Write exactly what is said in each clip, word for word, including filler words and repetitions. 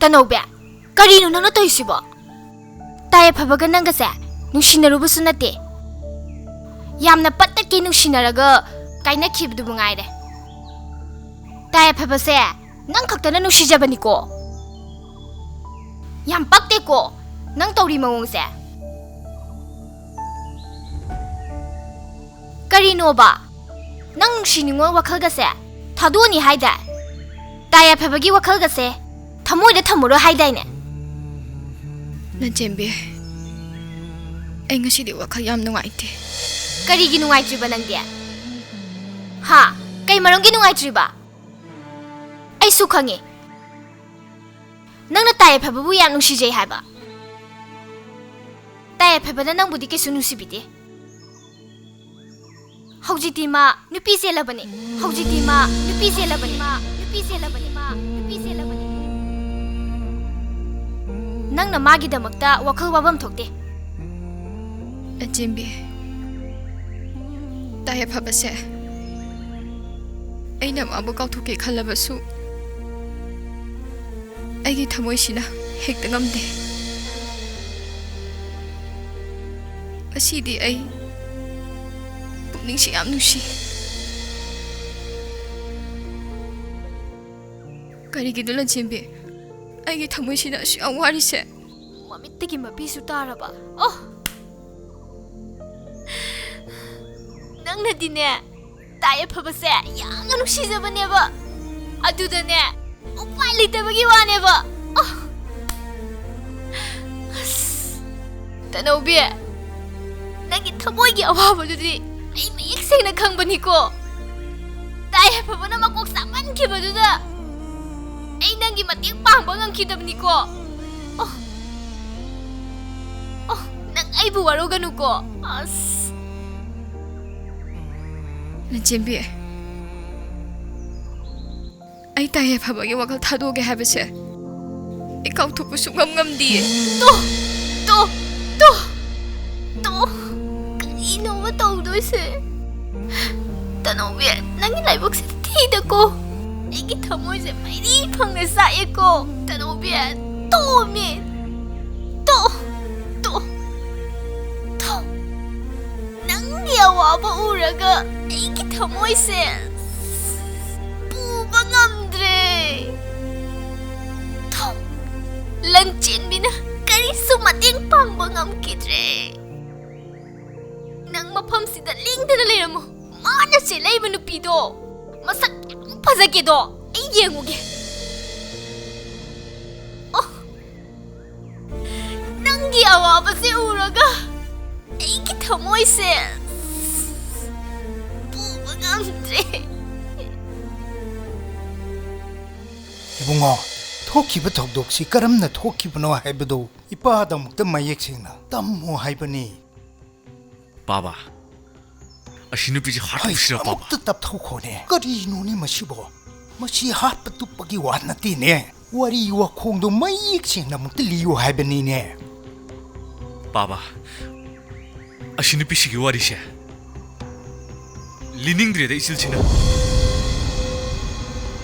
ꯇꯅꯧꯕꯤ, ꯀꯔꯤꯅꯣ ꯅꯪꯅ ꯇꯧꯔꯤꯁꯤꯕꯣ? ꯇꯥꯏ ꯌꯥꯐꯕꯒ ꯅꯪꯒꯁꯦ ꯅꯨꯡꯁꯤꯅꯔꯨꯕꯁꯨ ꯅꯠꯇꯦ꯫ ꯌꯥꯝꯅ ꯄꯠꯇꯛꯀꯤ ꯅꯨꯡꯁꯤꯅꯔꯒ ꯀꯥꯏꯅꯈꯤꯕꯗꯨꯕꯨ ꯉꯥꯏꯔꯦ꯫ ꯇꯥꯏ ꯌꯥꯐꯕꯁꯦ ꯅꯪ ꯈꯛꯇꯅ ꯅꯨꯡꯁꯤꯖꯕꯅꯤꯀꯣ꯫ ꯌꯥꯝ ꯄꯛꯇꯦꯀꯣ ꯅꯪ ꯇꯧꯔꯤ ꯃꯑꯣꯡꯁꯦ꯫ ꯀꯔꯤꯅꯣꯕ? ꯅꯪ ꯅꯨꯡꯁꯤ ꯅꯨꯡꯉꯣꯜ ꯋꯥꯈꯜꯒꯁꯦ ꯊꯥꯗꯣꯛꯑꯅꯤ ꯍꯥꯏꯗꯥꯏ? ꯇꯥꯏ ꯌꯥꯐꯕꯒꯤ ꯋꯥꯈꯜꯒꯁꯦ ꯊꯃꯣꯏꯗ ꯊꯝꯃꯨꯔꯣ ꯍꯥꯏꯗꯥꯏꯅꯦ? ꯂꯟꯆꯦꯟꯕꯤ, ꯑꯩ ꯉꯁꯤꯗꯤ ꯋꯥꯈꯜ ꯌꯥꯝ ꯅꯨꯡꯉꯥꯏꯇꯦ꯫ ꯀꯔꯤꯒꯤ ꯅꯨꯡꯉꯥꯏꯇ꯭ꯔꯤꯕ ꯅꯪꯗꯤ? ꯍꯥ? ꯀꯩ ꯃꯔꯝꯒꯤ ꯅꯨꯡꯉꯥꯏꯇ꯭ꯔꯤꯕ? ꯑꯩꯁꯨ ꯈꯪꯉꯦ, ꯅꯪꯅ ꯇꯥꯏ ꯌꯥꯐꯕꯕꯨ ꯌꯥꯝ ꯅꯨꯡꯁꯤꯖꯩ ꯍꯥꯏꯕ꯫ ꯇꯥꯏ ꯌꯥꯐꯕꯅ ꯅꯪꯕꯨꯗꯤ ꯀꯩꯁꯨ ꯅꯨꯡꯁꯤꯕꯤꯗꯦ꯫ ꯍꯧꯖꯤꯛꯇꯤ ꯃꯥ ꯅꯨꯄꯤ ꯆꯦꯜꯂꯕꯅꯤ꯫ ꯍꯧꯖꯤꯛꯇꯤ ꯃꯥ ꯅꯨꯄꯤ ꯆꯦꯜꯂꯕꯅꯤ꯫ ꯃꯥ ꯅꯨꯄꯤ ꯆꯦꯜꯂꯕꯅꯤ꯫ ꯃꯥ ꯅꯨꯄꯤ ꯆꯦꯜꯂꯕꯅꯤ꯫ ꯅꯪꯅ ꯃꯥꯒꯤꯗꯃꯛꯇ ꯋꯥꯈꯜ ꯋꯥꯐꯝ ꯊꯣꯛꯇꯦ꯫ ꯂꯟꯆꯦꯟꯕꯤ, ꯇꯥꯏ ꯌꯥꯐꯕꯁꯦ ꯑꯩꯅ ꯃꯥꯕꯨ ꯀꯥꯎꯊꯣꯛꯀꯦ ꯈꯜꯂꯕꯁꯨ ꯑꯩꯒꯤ ꯊꯃꯣꯏꯁꯤꯅ ꯍꯦꯛꯇ ꯉꯝꯗꯦ꯫ ꯉꯁꯤꯗꯤ ꯑꯩ ꯄꯨꯛꯅꯤꯡꯁꯤ ꯌꯥꯝ ꯅꯨꯡꯁꯤ꯫ ꯀꯔꯤꯒꯤꯅꯣ ꯂꯟꯆꯦꯟꯕꯤ, ꯑꯩꯒꯤ ꯊꯃꯣꯏꯁꯤꯅ ꯑꯁꯨꯛ ꯌꯥꯝ ꯋꯥꯔꯤꯁꯦ? ꯃꯃꯤꯠꯇꯒꯤ ꯃꯄꯤꯁꯨ ꯇꯥꯔꯕ꯫ ꯑꯣ! ꯅꯪꯅꯗꯤꯅꯦ, ꯇꯥꯏ ꯌꯥꯐꯕꯁꯦ ꯌꯥꯝꯅ ꯅꯨꯡꯁꯤꯖꯕꯅꯦꯕ꯫ ꯑꯗꯨꯗꯅꯦ, ꯎꯄꯥꯏ ꯂꯩꯇꯕꯒꯤ ꯋꯥꯅꯦꯕ꯫ ꯑꯣ! ꯑꯁ! ꯇꯅꯧꯕꯤ, ꯅꯪꯒꯤ ꯊꯃꯣꯏꯒꯤ ꯑꯋꯥꯕꯗꯨꯗꯤ ꯑꯩ ꯃꯌꯦꯛ ꯁꯦꯡꯅ ꯈꯪꯕꯅꯤꯀꯣ꯫ ꯇꯥꯏ ꯌꯥꯐꯕꯅ ꯃꯀꯣꯛ ꯆꯥꯛꯃꯟꯈꯤꯕꯗꯨꯗ ꯑꯩ ꯅꯪꯒꯤ ꯃꯇꯦꯡ ꯄꯥꯡꯕ ꯉꯝꯈꯤꯗꯕꯅꯤꯀꯣ꯫ ꯑꯣ, ꯑꯣ, ꯅꯪ ꯑꯩꯕꯨ ꯋꯥꯔꯧꯒꯅꯨꯀꯣ꯫ ꯑꯁ꯫ ꯂꯟꯆꯦꯟꯕꯤ, ꯑꯩ ꯇꯥꯏ ꯌꯥꯐꯕꯒꯤ ꯋꯥꯈꯜ ꯊꯥꯗꯣꯛꯑꯒꯦ ꯍꯥꯏꯕꯁꯦ ꯑꯩ ꯀꯥꯎꯊꯣꯛꯄ ꯁꯨꯡꯉꯝ ꯉꯝꯗꯤꯌꯦ꯫ ꯇꯣ, ꯇꯣ, ꯇꯣ, ꯇꯣ, ꯀꯔꯤꯅꯣꯕ ꯇꯧꯗꯣꯏꯁꯦ? ꯇꯅꯧꯕꯤ, ꯅꯪꯒꯤ ꯂꯥꯏꯕꯛꯁꯤꯗꯤ ꯊꯤꯗꯀꯣ꯫ ꯑꯩꯒꯤ ꯊꯃꯣꯏꯁꯦ ꯃꯩꯔꯤ ꯐꯪꯅ ꯆꯥꯛꯑꯦꯀꯣ, ꯇꯅꯧꯕꯤ꯫ ꯇꯣꯛꯑꯣꯃꯤ꯫ ꯇꯣꯛꯑꯣ꯫ ꯇꯣꯛꯑꯣ꯫ ꯇꯣꯛꯑꯣ꯫ ꯅꯪꯒꯤ ꯑꯋꯥꯕ ꯎꯔꯒ ꯑꯩꯒꯤ ꯊꯃꯣꯏꯁꯦ ꯄꯨꯕ ꯉꯝꯗ꯭ꯔꯦ꯫ ꯊꯣ, ꯂꯟꯆꯦꯟꯕꯤꯅ ꯀꯔꯤꯁꯨ ꯃꯇꯦꯡ ꯄꯥꯡꯕ ꯉꯝꯈꯤꯗ꯭ꯔꯦ꯫ ꯅꯪ ꯃꯐꯝꯁꯤꯗ ꯂꯦꯡꯗꯅ ꯂꯩꯔꯝꯃꯨ꯫ ꯃꯥꯅ ꯆꯦꯜꯂꯛꯏꯕ ꯅꯨꯄꯤꯗꯣ ꯃꯁꯛ ꯌꯥꯝ ꯐꯖꯒꯦꯗꯣ ꯑꯩ ꯌꯦꯡꯉꯨꯒꯦ꯫ ꯑꯣ, ꯅꯪꯒꯤ ꯑꯋꯥꯕꯁꯦ ꯎꯔꯒ ꯑꯩꯒꯤ ꯊꯃꯣꯏꯁꯦ ꯄꯨꯕ ꯉꯝꯗ꯭ꯔꯦ꯫ ꯏꯕꯨꯡꯉꯣ, ꯊꯣꯛꯈꯤꯕ ꯊꯧꯗꯣꯛꯁꯤ ꯀꯔꯝꯅ ꯊꯣꯛꯈꯤꯕꯅꯣ ꯍꯥꯏꯕꯗꯨ ꯏꯄꯥꯗ ꯑꯃꯨꯛꯇ ꯃꯌꯦꯛ ꯁꯦꯡꯅ ꯇꯝꯃꯨ ꯍꯥꯏꯕꯅꯤ꯫ ꯄꯥꯕ, ꯑꯁꯤ ꯅꯨꯄꯤꯁꯦ ꯍꯥꯠ ꯍꯩ, ꯇꯧꯁꯤꯔ, ꯄꯥꯕ? ꯑꯃꯨꯛꯇ ꯇꯞꯊꯧꯈꯣꯅꯦ꯫ ꯀꯔꯤꯅꯣꯅꯦ ꯃꯁꯤꯕꯣ? ꯃꯁꯤ ꯍꯥꯠꯄ ꯇꯨꯞꯄꯒꯤ ꯋꯥ ꯅꯠꯇꯦꯅꯦ꯫ ꯋꯥꯔꯤ ꯋꯥꯈꯣꯡꯗꯣ ꯃꯌꯦꯛ ꯁꯦꯡꯅ ꯑꯃꯨꯛꯇ ꯂꯤꯌꯨ ꯍꯥꯏꯕꯅꯤꯅꯦ꯫ ꯄꯥꯕ, ꯑꯁꯤ ꯅꯨꯄꯤꯁꯤꯒꯤ ꯋꯥꯔꯤꯁꯦ ꯂꯤꯅꯤꯡꯗ꯭ꯔꯦꯗ ꯏꯆꯤꯜꯁꯤꯅ꯫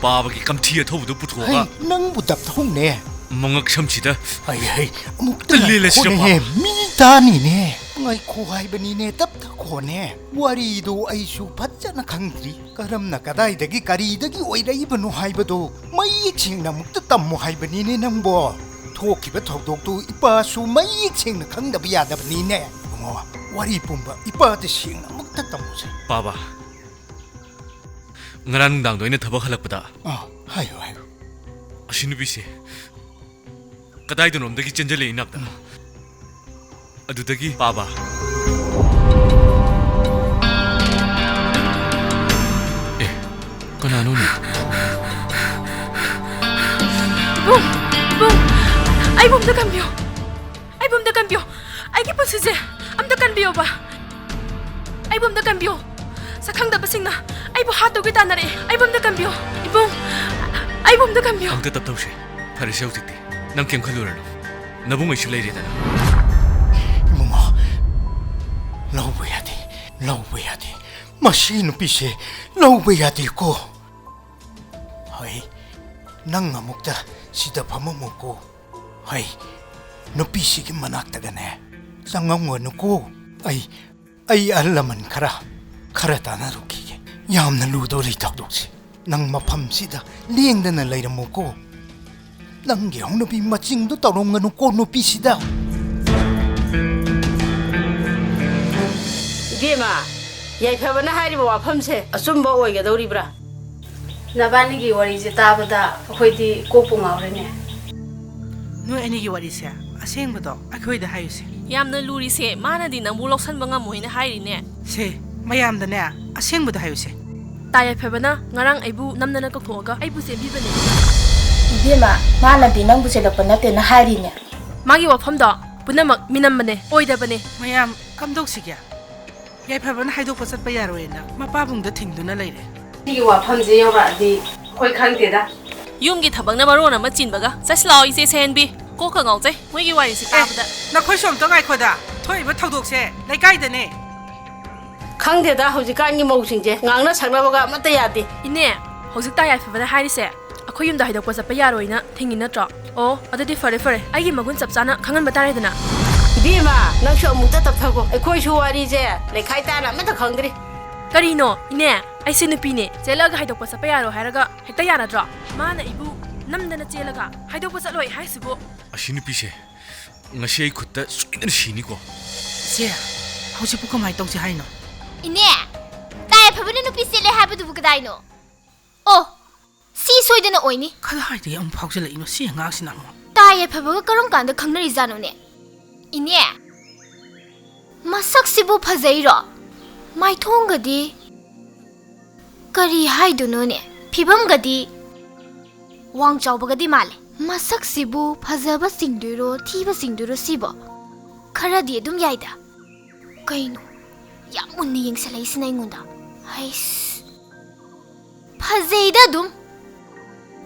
ꯄꯥꯕꯒꯤ ꯀꯝꯊꯤ ꯑꯊꯧꯕꯗꯨ ꯄꯨꯊꯣꯛꯑꯒ ꯍꯩ, ꯅꯪꯕꯨ ꯇꯞꯊꯧꯅꯦ꯫ ꯃꯉꯛ ꯁꯝꯁꯤꯗ ꯍꯩ, ꯍꯩ, ꯑꯃꯨꯛꯇ ꯂꯦꯜꯂꯁꯤꯔ, ꯉꯥꯏꯈꯣꯅꯦꯍꯦ, ꯄꯥꯕ? ꯃꯤ ꯇꯥꯅꯤꯅꯦ꯫ ꯉꯥꯏꯈꯣ ꯍꯥꯏꯕꯅꯤꯅꯦ, ꯇꯞꯊꯈꯣꯅꯦ꯫ ꯋꯥꯔꯤꯗꯨ ꯑꯩꯁꯨ ꯐꯖꯅ ꯈꯪꯗ꯭ꯔꯤ꯫ ꯀꯔꯝꯅ, ꯀꯗꯥꯏꯗꯒꯤ, ꯀꯔꯤꯗꯒꯤ ꯑꯣꯏꯔꯛꯏꯕꯅꯣ ꯍꯥꯏꯕꯗꯨ ꯃꯌꯦꯛ ꯁꯦꯡꯅ ꯑꯃꯨꯛꯇ ꯇꯝꯃꯨ ꯍꯥꯏꯕꯅꯤꯅꯦ ꯅꯪꯕꯣ꯫ ꯊꯣꯛꯈꯤꯕ ꯊꯧꯗꯣꯛꯇꯨ ꯏꯄꯥꯁꯨ ꯃꯌꯦꯛ ꯁꯦꯡꯅ ꯈꯪꯗꯕ ꯌꯥꯗꯕꯅꯤꯅꯦ꯫ ꯏꯕꯨꯡꯉꯣ, ꯋꯥꯔꯤ ꯄꯨꯝꯕ ꯏꯄꯥꯗ ꯁꯦꯡꯅ ꯑꯃꯨꯛꯇ ꯇꯝꯃꯨꯁꯦ꯫ ꯄꯥꯕ, ꯉꯔꯥꯡ ꯅꯨꯡꯗꯥꯡꯗꯣ ꯑꯩꯅ ꯊꯕꯛ ꯍꯜꯂꯛꯄꯗ ꯑꯥ, ꯍꯥꯏꯌꯨ, ꯍꯥꯏꯌꯨ꯫ ꯑꯁꯤ ꯅꯨꯄꯤꯁꯦ ꯀꯗꯥꯏꯗꯅꯣꯝꯗꯒꯤ ꯆꯦꯟꯖꯜꯂꯛꯑꯦ ꯏꯅꯥꯛꯇ꯫ ꯎꯝ꯫ ꯑꯗꯨꯗꯒꯤ ꯄꯥꯕ꯫ ꯑꯦ, ꯀꯅꯥꯅꯣꯅꯦ? ꯏꯕꯨꯡ, ꯏꯕꯨꯡ, ꯑꯩꯕꯨ ꯑꯝꯇ ꯀꯟꯕꯤꯌꯨ꯫ ꯑꯩꯕꯨ ꯑꯝꯇ ꯀꯟꯕꯤꯌꯨ꯫ ꯑꯩꯒꯤ ꯄꯨꯟꯁꯤꯁꯦ ꯑꯝꯇ ꯀꯟꯕꯤꯌꯣꯕ꯫ ꯑꯩꯕꯨ ꯑꯝꯇ ꯀꯟꯕꯤꯌꯨ꯫ ꯁꯛꯈꯪꯗꯕꯁꯤꯡꯅ ꯑꯩꯕꯨ ꯍꯥꯠꯇꯧꯒꯤ ꯇꯥꯟꯅꯔꯛꯑꯦ꯫ ꯑꯩꯕꯨ ꯑꯝꯇ ꯀꯟꯕꯤꯌꯨ꯫ ꯏꯕꯨꯡ, ꯑꯩꯕꯨ ꯑꯝꯇ ꯀꯟꯕꯤꯌꯨ꯫ ꯑꯝꯇ ꯇꯞꯊꯧꯁꯦ꯫ ꯐꯔꯦꯁꯦ ꯍꯧꯖꯤꯛꯇꯤ꯫ ꯅꯪ ꯀꯩꯝ ꯈꯜꯂꯨꯔꯅꯨ꯫ ꯅꯕꯨꯡ ꯑꯩꯁꯨ ꯂꯩꯔꯦꯗꯅ꯫ ꯏꯕꯨꯡꯉꯣ, ꯂꯧꯕ ꯌꯥꯗꯦ, ꯂꯧꯕ ꯌꯥꯗꯦ꯫ ꯃꯁꯤ ꯅꯨꯄꯤꯁꯦ ꯂꯧꯕ ꯌꯥꯗꯦꯀꯣ꯫ ꯅꯪ ꯑꯃꯨꯛꯇ ꯁꯤꯗ ꯐꯝꯃꯝꯃꯨꯀꯣ꯫ ꯍꯩ, ꯅꯨꯄꯤꯁꯤꯒꯤ ꯃꯅꯥꯛꯇꯒꯅꯦ ꯆꯪꯉꯝꯒꯅꯨꯀꯣ꯫ ꯑꯩ, ꯑꯩ ꯑꯍꯜ ꯂꯃꯟ ꯈꯔ, ꯈꯔ ꯇꯥꯟꯅꯔꯨꯈꯤꯒꯦ꯫ ꯌꯥꯝꯅ ꯂꯨꯗꯧꯔꯤ ꯊꯧꯗꯣꯛꯁꯦ꯫ ꯅꯪ ꯃꯐꯝꯁꯤꯗ ꯂꯦꯡꯗꯅ ꯂꯩꯔꯝꯃꯨꯀꯣ꯫ ꯅꯪꯒꯤ ꯍꯧꯅꯕꯤ ꯃꯆꯤꯡꯗꯨ ꯇꯧꯔꯝꯒꯅꯨꯀꯣ ꯅꯨꯄꯤꯁꯤꯗ꯫ ꯏꯕꯦꯝꯃ, ꯌꯥꯏꯐꯕꯅ ꯍꯥꯏꯔꯤꯕ ꯋꯥꯐꯝꯁꯦ ꯑꯆꯨꯝꯕ ꯑꯣꯏꯒꯗꯧꯔꯤꯕ꯭ꯔꯥ? ꯅꯕꯥꯅꯤꯒꯤ ꯋꯥꯔꯤꯁꯦ ꯇꯥꯕꯗ ꯑꯩꯈꯣꯏꯗꯤ ꯀꯣꯛꯄꯨ ꯉꯥꯎꯔꯦꯅꯦ꯫ ꯅꯣꯏ ꯑꯅꯤꯒꯤ ꯋꯥꯔꯤꯁꯦ ꯑꯁꯦꯡꯕꯗꯣ ꯑꯩꯈꯣꯏꯗ ꯍꯥꯏꯌꯨꯁꯦ꯫ ꯌꯥꯝꯅ ꯂꯨꯔꯤꯁꯦ, ꯃꯥꯅꯗꯤ ꯅꯪꯕꯨ ꯂꯧꯁꯟꯕ ꯉꯝꯃꯣꯏꯅ ꯍꯥꯏꯔꯤꯅꯦ꯫ ꯁꯦ, ꯃꯌꯥꯝꯗꯅꯦ ꯑꯁꯦꯡꯕꯗꯣ ꯍꯥꯏꯌꯨꯁꯦ꯫ ꯇꯥ ꯌꯥꯏꯐꯕꯅ ꯉꯔꯥꯡ ꯑꯩꯕꯨ ꯅꯝꯗꯅ ꯀꯧꯊꯣꯛꯑꯒ ꯑꯩꯕꯨ ꯆꯦꯟꯕꯤꯕꯅꯦ꯫ ꯏꯕꯦꯝꯃ, ꯃꯥꯅꯗꯤ ꯅꯪꯕꯨ ꯆꯦꯜꯂꯛꯄ ꯅꯠꯇꯦꯅ ꯍꯥꯏꯔꯤꯅꯦ꯫ ꯃꯥꯒꯤ ꯋꯥꯐꯝꯗꯣ ꯄꯨꯝꯅꯃꯛ ꯃꯤꯅꯝꯕꯅꯦ, ꯑꯣꯏꯗꯕꯅꯦ꯫ ꯃꯌꯥꯝ ꯀꯝꯗꯧꯁꯤꯒꯦ? ꯌꯥꯏꯐꯕꯅ ꯍꯥꯏꯗꯣꯛꯄ ꯆꯠꯄ ꯌꯥꯔꯣꯏꯅ ꯃꯄꯥꯕꯨꯡꯗ ꯊꯤꯡꯗꯨꯅ ꯂꯩꯔꯦ꯫ ꯁꯤꯒꯤ ꯋꯥꯐꯝꯁꯦ ꯌꯧꯔꯛꯑꯗꯤ ꯑꯩꯈꯣꯏ ꯈꯪꯗꯦꯗ꯫ ꯌꯨꯝꯒꯤ ꯊꯕꯛꯅ ꯃꯔꯣꯟ ꯑꯃ ꯆꯤꯟꯕꯒ꯫ ꯆꯠꯁꯤ ꯂꯥꯛꯑꯣ, ꯏꯆꯦ ꯁꯍꯦꯟꯕꯤ꯫ ꯀꯣꯛꯀ ꯉꯥꯎꯖꯩ ꯃꯣꯏꯒꯤ ꯋꯥꯔꯤꯁꯦ ꯑꯦ, ꯇꯥꯕꯗ꯫ ꯅꯈꯣꯏꯁꯨ ꯑꯝꯇ ꯉꯥꯏꯈꯣꯗ꯫ ꯊꯣꯛꯏꯕ ꯊꯧꯗꯣꯛꯁꯦ ꯂꯩꯀꯥꯏꯗꯅꯦ꯫ ꯈꯪꯗꯦꯗ, ꯍꯧꯖꯤꯛꯀꯥꯟꯒꯤ ꯃꯧꯁꯤꯡꯁꯦ ꯉꯥꯡꯅ ꯁꯛꯅꯕꯒ ꯑꯃꯠꯇ ꯌꯥꯗꯦ꯫ ꯏꯅꯦ, ꯍꯧꯖꯤꯛ ꯇꯥ ꯌꯥꯏꯐꯕꯅ ꯍꯥꯏꯔꯤꯁꯦ ꯑꯩꯈꯣꯏ ꯌꯨꯝꯗ ꯍꯥꯏꯗꯣꯛꯄ ꯆꯠꯄ ꯌꯥꯔꯣꯏꯅ ꯊꯤꯡꯉꯤ ꯅꯠꯇ꯭ꯔꯣ? ꯑꯣ, ꯑꯗꯨꯗꯤ ꯐꯔꯦ ꯐꯔꯦ, ꯑꯩꯒꯤ ꯃꯒꯨꯟ ꯆꯞ ꯆꯥꯅ ꯈꯪꯍꯟꯕ ꯇꯥꯔꯦꯗꯅ꯫ ꯏꯕꯦꯝꯃ, ꯅꯪꯁꯨ ꯑꯃꯨꯛꯇ ꯇꯞꯊꯈꯣ꯫ ꯑꯩꯈꯣꯏꯁꯨ ꯋꯥꯔꯤꯁꯦ ꯂꯩꯈꯥꯏ ꯇꯥꯅ ꯑꯃꯠꯇ ꯈꯪꯗ꯭ꯔꯤ꯫ ꯀꯔꯤꯅꯣ ꯏꯅꯦ? ꯑꯩꯁꯦ ꯅꯨꯄꯤꯅꯦ, ꯆꯦꯜꯂꯛꯑꯒ ꯍꯥꯏꯗꯣꯛꯄ ꯆꯠꯄ ꯌꯥꯔꯣꯏ ꯍꯥꯏꯔꯒ ꯍꯦꯛꯇ ꯌꯥꯔꯗ꯭ꯔꯣ? ꯃꯥꯅ ꯑꯩꯕꯨ ꯅꯝꯗꯅ ꯆꯦꯜꯂꯒ ꯍꯥꯏꯗꯣꯛꯄ ꯆꯠꯂꯣꯏ ꯍꯥꯏꯁꯤꯕꯨ? ꯑꯁꯤ ꯅꯨꯄꯤꯁꯦ ꯉꯁꯤ ꯑꯩ ꯈꯨꯠꯇ ꯁꯣꯏꯗꯅ ꯁꯤꯅꯤꯀꯣ꯫ ꯏꯆꯦ, ꯍꯧꯖꯤꯛꯄꯨ ꯀꯃꯥꯏꯅ ꯇꯧꯁꯦ ꯍꯥꯏꯅꯣ? ꯏꯅꯦ, ꯇꯥ ꯌꯥꯏꯐꯕꯅ ꯅꯨꯄꯤ ꯆꯦꯜꯂꯦ ꯍꯥꯏꯕꯗꯨꯕꯨ ꯀꯗꯥꯏꯅꯣ? ꯑꯣ, ꯁꯤ ꯁꯣꯏꯗꯅ ꯑꯣꯏꯅꯤ꯫ ꯀꯗꯥꯏꯗꯒꯤ ꯑꯃꯨꯛ ꯐꯥꯎꯖꯜꯂꯛꯏꯅꯣ ꯁꯤ ꯑꯉꯥꯡꯁꯤꯅ ꯑꯃꯨꯛ? ꯇꯥ ꯌꯥꯏꯐꯕꯒ ꯀꯔꯝ ꯀꯥꯟꯗ ꯈꯪꯅꯔꯤꯖꯥꯠꯅꯣꯅꯦ? ꯏꯅꯦ, ꯃꯁꯛꯁꯤꯕꯨ ꯐꯖꯩꯔꯣ? ꯃꯥꯏꯊꯣꯡꯒꯗꯤ ꯀꯔꯤ ꯍꯥꯏꯗꯣꯏꯅꯣꯅꯦ? ꯐꯤꯕꯝꯒꯗꯤ ꯋꯥꯡ ꯆꯥꯎꯕꯒꯗꯤ ꯃꯥꯜꯂꯦ꯫ ꯃꯁꯛꯁꯤꯕꯨ ꯐꯖꯕ ꯆꯤꯡꯗꯣꯏꯔꯣ, ꯊꯤꯕ ꯆꯤꯡꯗꯣꯏꯔꯣ ꯁꯤꯕꯣ? ꯈꯔꯗꯤ ꯑꯗꯨꯝ ꯌꯥꯏꯗ꯫ ꯀꯩꯅꯣ ꯌꯥꯝ ꯃꯨꯟꯅ ꯌꯦꯡꯁꯤꯜꯂꯛꯏꯁꯤꯅ ꯑꯩꯉꯣꯟꯗ? ꯍꯩꯁ, ꯐꯖꯩꯗ ꯑꯗꯨꯝ꯫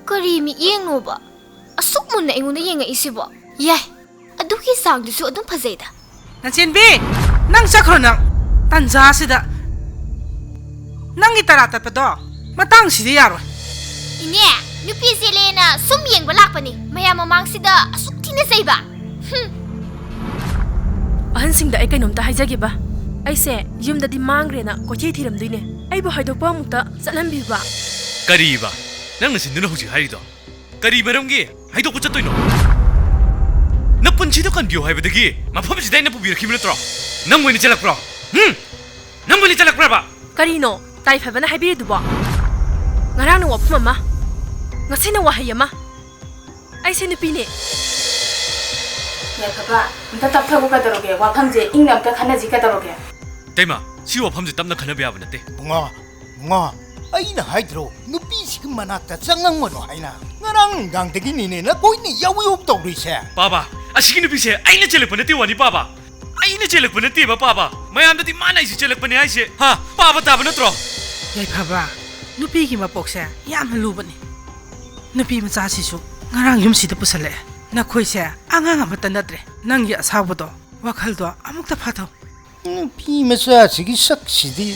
ꯀꯔꯤ ꯃꯤꯠꯌꯦꯡꯅꯣꯕ ꯑꯁꯨꯛ ꯃꯨꯟꯅ ꯑꯩꯉꯣꯟꯗ ꯌꯦꯡꯉꯛꯏꯁꯤꯕꯣ? ꯌꯥꯏ, ꯑꯗꯨꯒꯤ ꯆꯥꯡꯗꯨꯁꯨ ꯑꯗꯨꯝ ꯐꯖꯩꯗ꯫ ꯅꯆꯦꯟꯕꯤ, ꯅꯪ ꯆꯠꯈ꯭ꯔꯣ ꯅꯪ꯫ ꯇꯟꯖꯥꯁꯤꯗ ꯅꯪꯒꯤ ꯇꯔꯥ ꯇꯠꯄꯗꯣ ꯃꯇꯥꯡꯁꯤꯗꯤ ꯌꯥꯔꯣꯏ꯫ ꯏꯅꯦ, ꯅꯨꯄꯤ ꯆꯦꯜꯂꯦꯅ ꯁꯨꯝ ꯌꯦꯡꯕ ꯂꯥꯛꯄꯅꯤ, ꯃꯌꯥꯝ ꯃꯃꯥꯡꯁꯤꯗ ꯑꯁꯨꯛ ꯊꯤꯅ ꯆꯩꯕ꯫ ꯍꯨꯝ꯫ ꯑꯍꯟꯁꯤꯡꯗ ꯑꯩ ꯀꯩꯅꯣꯝꯇ ꯍꯥꯏꯖꯒꯦꯕ꯫ ꯑꯩꯁꯦ ꯌꯨꯝꯗꯗꯤ ꯃꯥꯡꯈ꯭ꯔꯦꯅ ꯀꯣꯏꯊꯤ ꯊꯤꯔꯝꯗꯣꯏꯅꯦ꯫ ꯑꯩꯕꯨ ꯍꯥꯏꯗꯣꯛꯄ ꯑꯃꯨꯛꯇ ꯆꯠꯍꯟꯕꯤꯕ꯫ ꯀꯔꯤꯕ? ꯅꯪ ꯅꯆꯤꯟꯗꯨꯅ ꯍꯧꯖꯤꯛ ꯍꯥꯏꯔꯤꯗꯣ? ꯀꯔꯤ ꯃꯔꯝꯒꯤ ꯍꯥꯏꯗꯣꯛꯄ ꯆꯠꯇꯣꯏꯅꯣ? ꯅꯄꯨꯟꯁꯤꯗꯣ ꯀꯟꯕꯤꯌꯨ ꯍꯥꯏꯕꯗꯒꯤ ꯃꯐꯝꯁꯤꯗ ꯑꯩꯅ ꯄꯨꯕꯤꯔꯛꯈꯤꯕ ꯅꯠꯇ꯭ꯔꯣ? ꯅꯪ ꯑꯣꯏꯅ ꯆꯦꯜꯂꯛꯄ꯭ꯔꯣ? ꯍꯨꯝ? ꯅꯪ ꯑꯣꯏꯅ ꯆꯦꯜꯂꯛꯄ꯭ꯔꯕ? ꯀꯔꯤꯅꯣ ꯇꯥꯏꯐꯕꯅ ꯍꯥꯏꯕꯤꯔꯤꯗꯨꯕꯣ? ꯉꯔꯥꯡꯅ ꯋꯥꯐꯝ ꯑꯃ, ꯉꯁꯤꯅ ꯋꯥꯍꯩ ꯑꯃ꯫ ꯑꯩꯁꯦ ꯅꯨꯄꯤꯅꯦ꯫ ꯌꯥꯏꯐꯕ, ꯑꯝꯇ ꯇꯞꯊꯈꯣ ꯀꯩꯗꯧꯔꯒꯦ? ꯋꯥꯐꯝꯁꯦ ꯏꯪꯅ ꯑꯝꯇ ꯈꯟꯅꯁꯤ ꯀꯩꯗꯧꯔꯒꯦ? ꯇꯩꯃ, ꯁꯤ ꯋꯥꯐꯝꯁꯦ ꯇꯞꯅ ꯈꯟꯅꯕ ꯌꯥꯕ ꯅꯠꯇꯦ꯫ ꯕꯨꯡꯉꯣ, ꯕꯨꯡꯉꯣ, ꯑꯩꯅ ꯍꯥꯏꯗ꯭ꯔꯣ ꯅꯨꯄꯤꯁꯤꯒꯤ ꯃꯅꯥꯛꯇ ꯆꯪꯉꯝꯒꯅꯨ ꯍꯥꯏꯅ? ꯉꯔꯥꯡ ꯅꯨꯡꯗꯥꯡꯗꯒꯤꯅꯤꯅꯦ ꯅꯈꯣꯏꯅ ꯌꯥꯎ ꯌꯥꯎ ꯇꯧꯔꯤꯁꯦ꯫ ꯄꯥꯕ, ꯑꯁꯤꯒꯤ ꯅꯨꯄꯤꯁꯦ ꯑꯩꯅ ꯆꯦꯜꯂꯛꯄ ꯅꯠꯇꯦ ꯋꯥꯅꯤ ꯄꯥꯕ꯫ ꯑꯩꯅ ꯆꯦꯜꯂꯛꯄ ꯅꯠꯇꯦꯕ ꯄꯥꯕ꯫ ꯃꯌꯥꯝꯗꯗꯤ ꯃꯥꯅ ꯑꯩꯁꯦ ꯆꯦꯜꯂꯛꯄꯅꯦ ꯍꯥꯏꯁꯦ꯫ ꯍꯥ? ꯄꯥꯕ ꯇꯥꯕ ꯅꯠꯇ꯭ꯔꯣ? ꯌꯥꯏꯐꯕ, ꯅꯨꯄꯤꯒꯤ ꯃꯄꯣꯛꯁꯦ ꯌꯥꯝꯅ ꯂꯨꯕꯅꯤ꯫ ꯅꯨꯄꯤ ꯃꯆꯥꯁꯤꯁꯨ ꯉꯔꯥꯡ ꯌꯨꯝꯁꯤꯗ ꯄꯨꯁꯜꯂꯛꯑꯦ꯫ ꯅꯈꯣꯏꯁꯦ ꯑꯉꯥꯡ ꯑꯃꯠꯇ ꯅꯠꯇ꯭ꯔꯦ꯫ ꯅꯪꯒꯤ ꯑꯁꯥꯎꯕꯗꯣ, ꯋꯥꯈꯜꯗꯣ ꯑꯃꯨꯛꯇ ꯐꯥꯊꯧ꯫ ꯅꯨꯄꯤ ꯃꯆꯥꯁꯤꯒꯤ ꯁꯛꯁꯤꯗꯤ꯫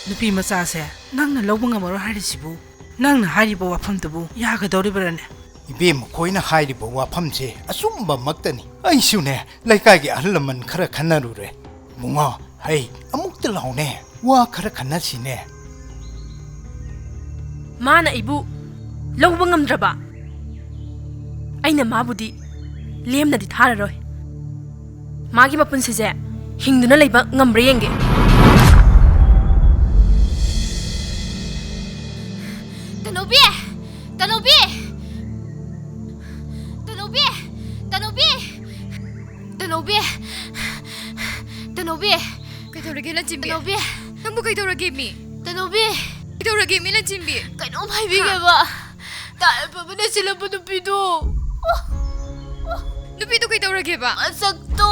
ꯅꯨꯄꯤ ꯃꯆꯥꯁꯦ ꯅꯪꯅ ꯂꯧꯕ ꯉꯝꯃꯔꯣꯏ ꯍꯥꯏꯔꯤꯁꯤꯕꯨ, ꯅꯪꯅ ꯍꯥꯏꯔꯤꯕ ꯋꯥꯐꯝꯗꯨꯕꯨ ꯌꯥꯒꯗꯧꯔꯤꯕ꯭ꯔꯥꯅꯦ? ꯏꯕꯦꯝꯃ ꯈꯣꯏꯅ ꯍꯥꯏꯔꯤꯕ ꯋꯥꯐꯝꯁꯦ ꯑꯆꯨꯝꯕꯃꯛꯇꯅꯤ꯫ ꯑꯩꯁꯨꯅꯦ ꯂꯩꯀꯥꯏꯒꯤ ꯑꯍꯜ ꯂꯃꯟ ꯈꯔ ꯈꯟꯅꯔꯨꯔꯦ꯫ ꯕꯨꯡꯉꯣ, ꯍꯩ, ꯑꯃꯨꯛꯇ ꯂꯥꯎꯅꯦ, ꯋꯥ ꯈꯔ ꯈꯟꯅꯁꯤꯅꯦ꯫ ꯃꯥꯅ ꯑꯩꯕꯨ ꯂꯧꯕ ꯉꯝꯗ꯭ꯔꯕ, ꯑꯩꯅ ꯃꯥꯕꯨꯗꯤ ꯂꯦꯝꯅꯗꯤ ꯊꯥꯔꯔꯣꯏ꯫ ꯃꯥꯒꯤ ꯃꯄꯨꯟꯁꯤꯁꯦ ꯍꯤꯡꯗꯨꯅ ꯂꯩꯕ ꯉꯝꯕ꯭ꯔꯥ ꯌꯦꯡꯒꯦ꯫ ꯇꯅꯧꯕꯤ! ꯇꯅꯧꯕꯤ! ꯇꯅꯧꯕꯤ! ꯇꯅꯧꯕꯤ! ꯇꯅꯧꯕꯤ! ꯇꯅꯧꯕꯤ! ꯀꯩꯗꯧꯔꯒꯦ, ꯂꯟꯆꯦꯟꯕꯤ? ꯇꯅꯧꯕꯤ! ꯅꯪꯕꯨ ꯀꯩꯗꯧꯔꯒꯦ ꯃꯤ? ꯇꯅꯧꯕꯤ! ꯀꯩꯗꯧꯔꯒꯦ ꯃꯤ, ꯂꯟꯆꯦꯟꯕꯤ? ꯀꯩꯅꯣꯝ ꯍꯥꯏꯕꯤꯒꯦꯕ꯫ ꯇꯥꯏꯐꯕꯅ ꯁꯤꯜꯂꯝꯕ ꯅꯨꯄꯤꯗꯣ꯫ ꯅꯨꯄꯤꯗꯣ ꯀꯩꯗꯧꯔꯒꯦꯕ? ꯃꯁꯛꯇꯣ꯫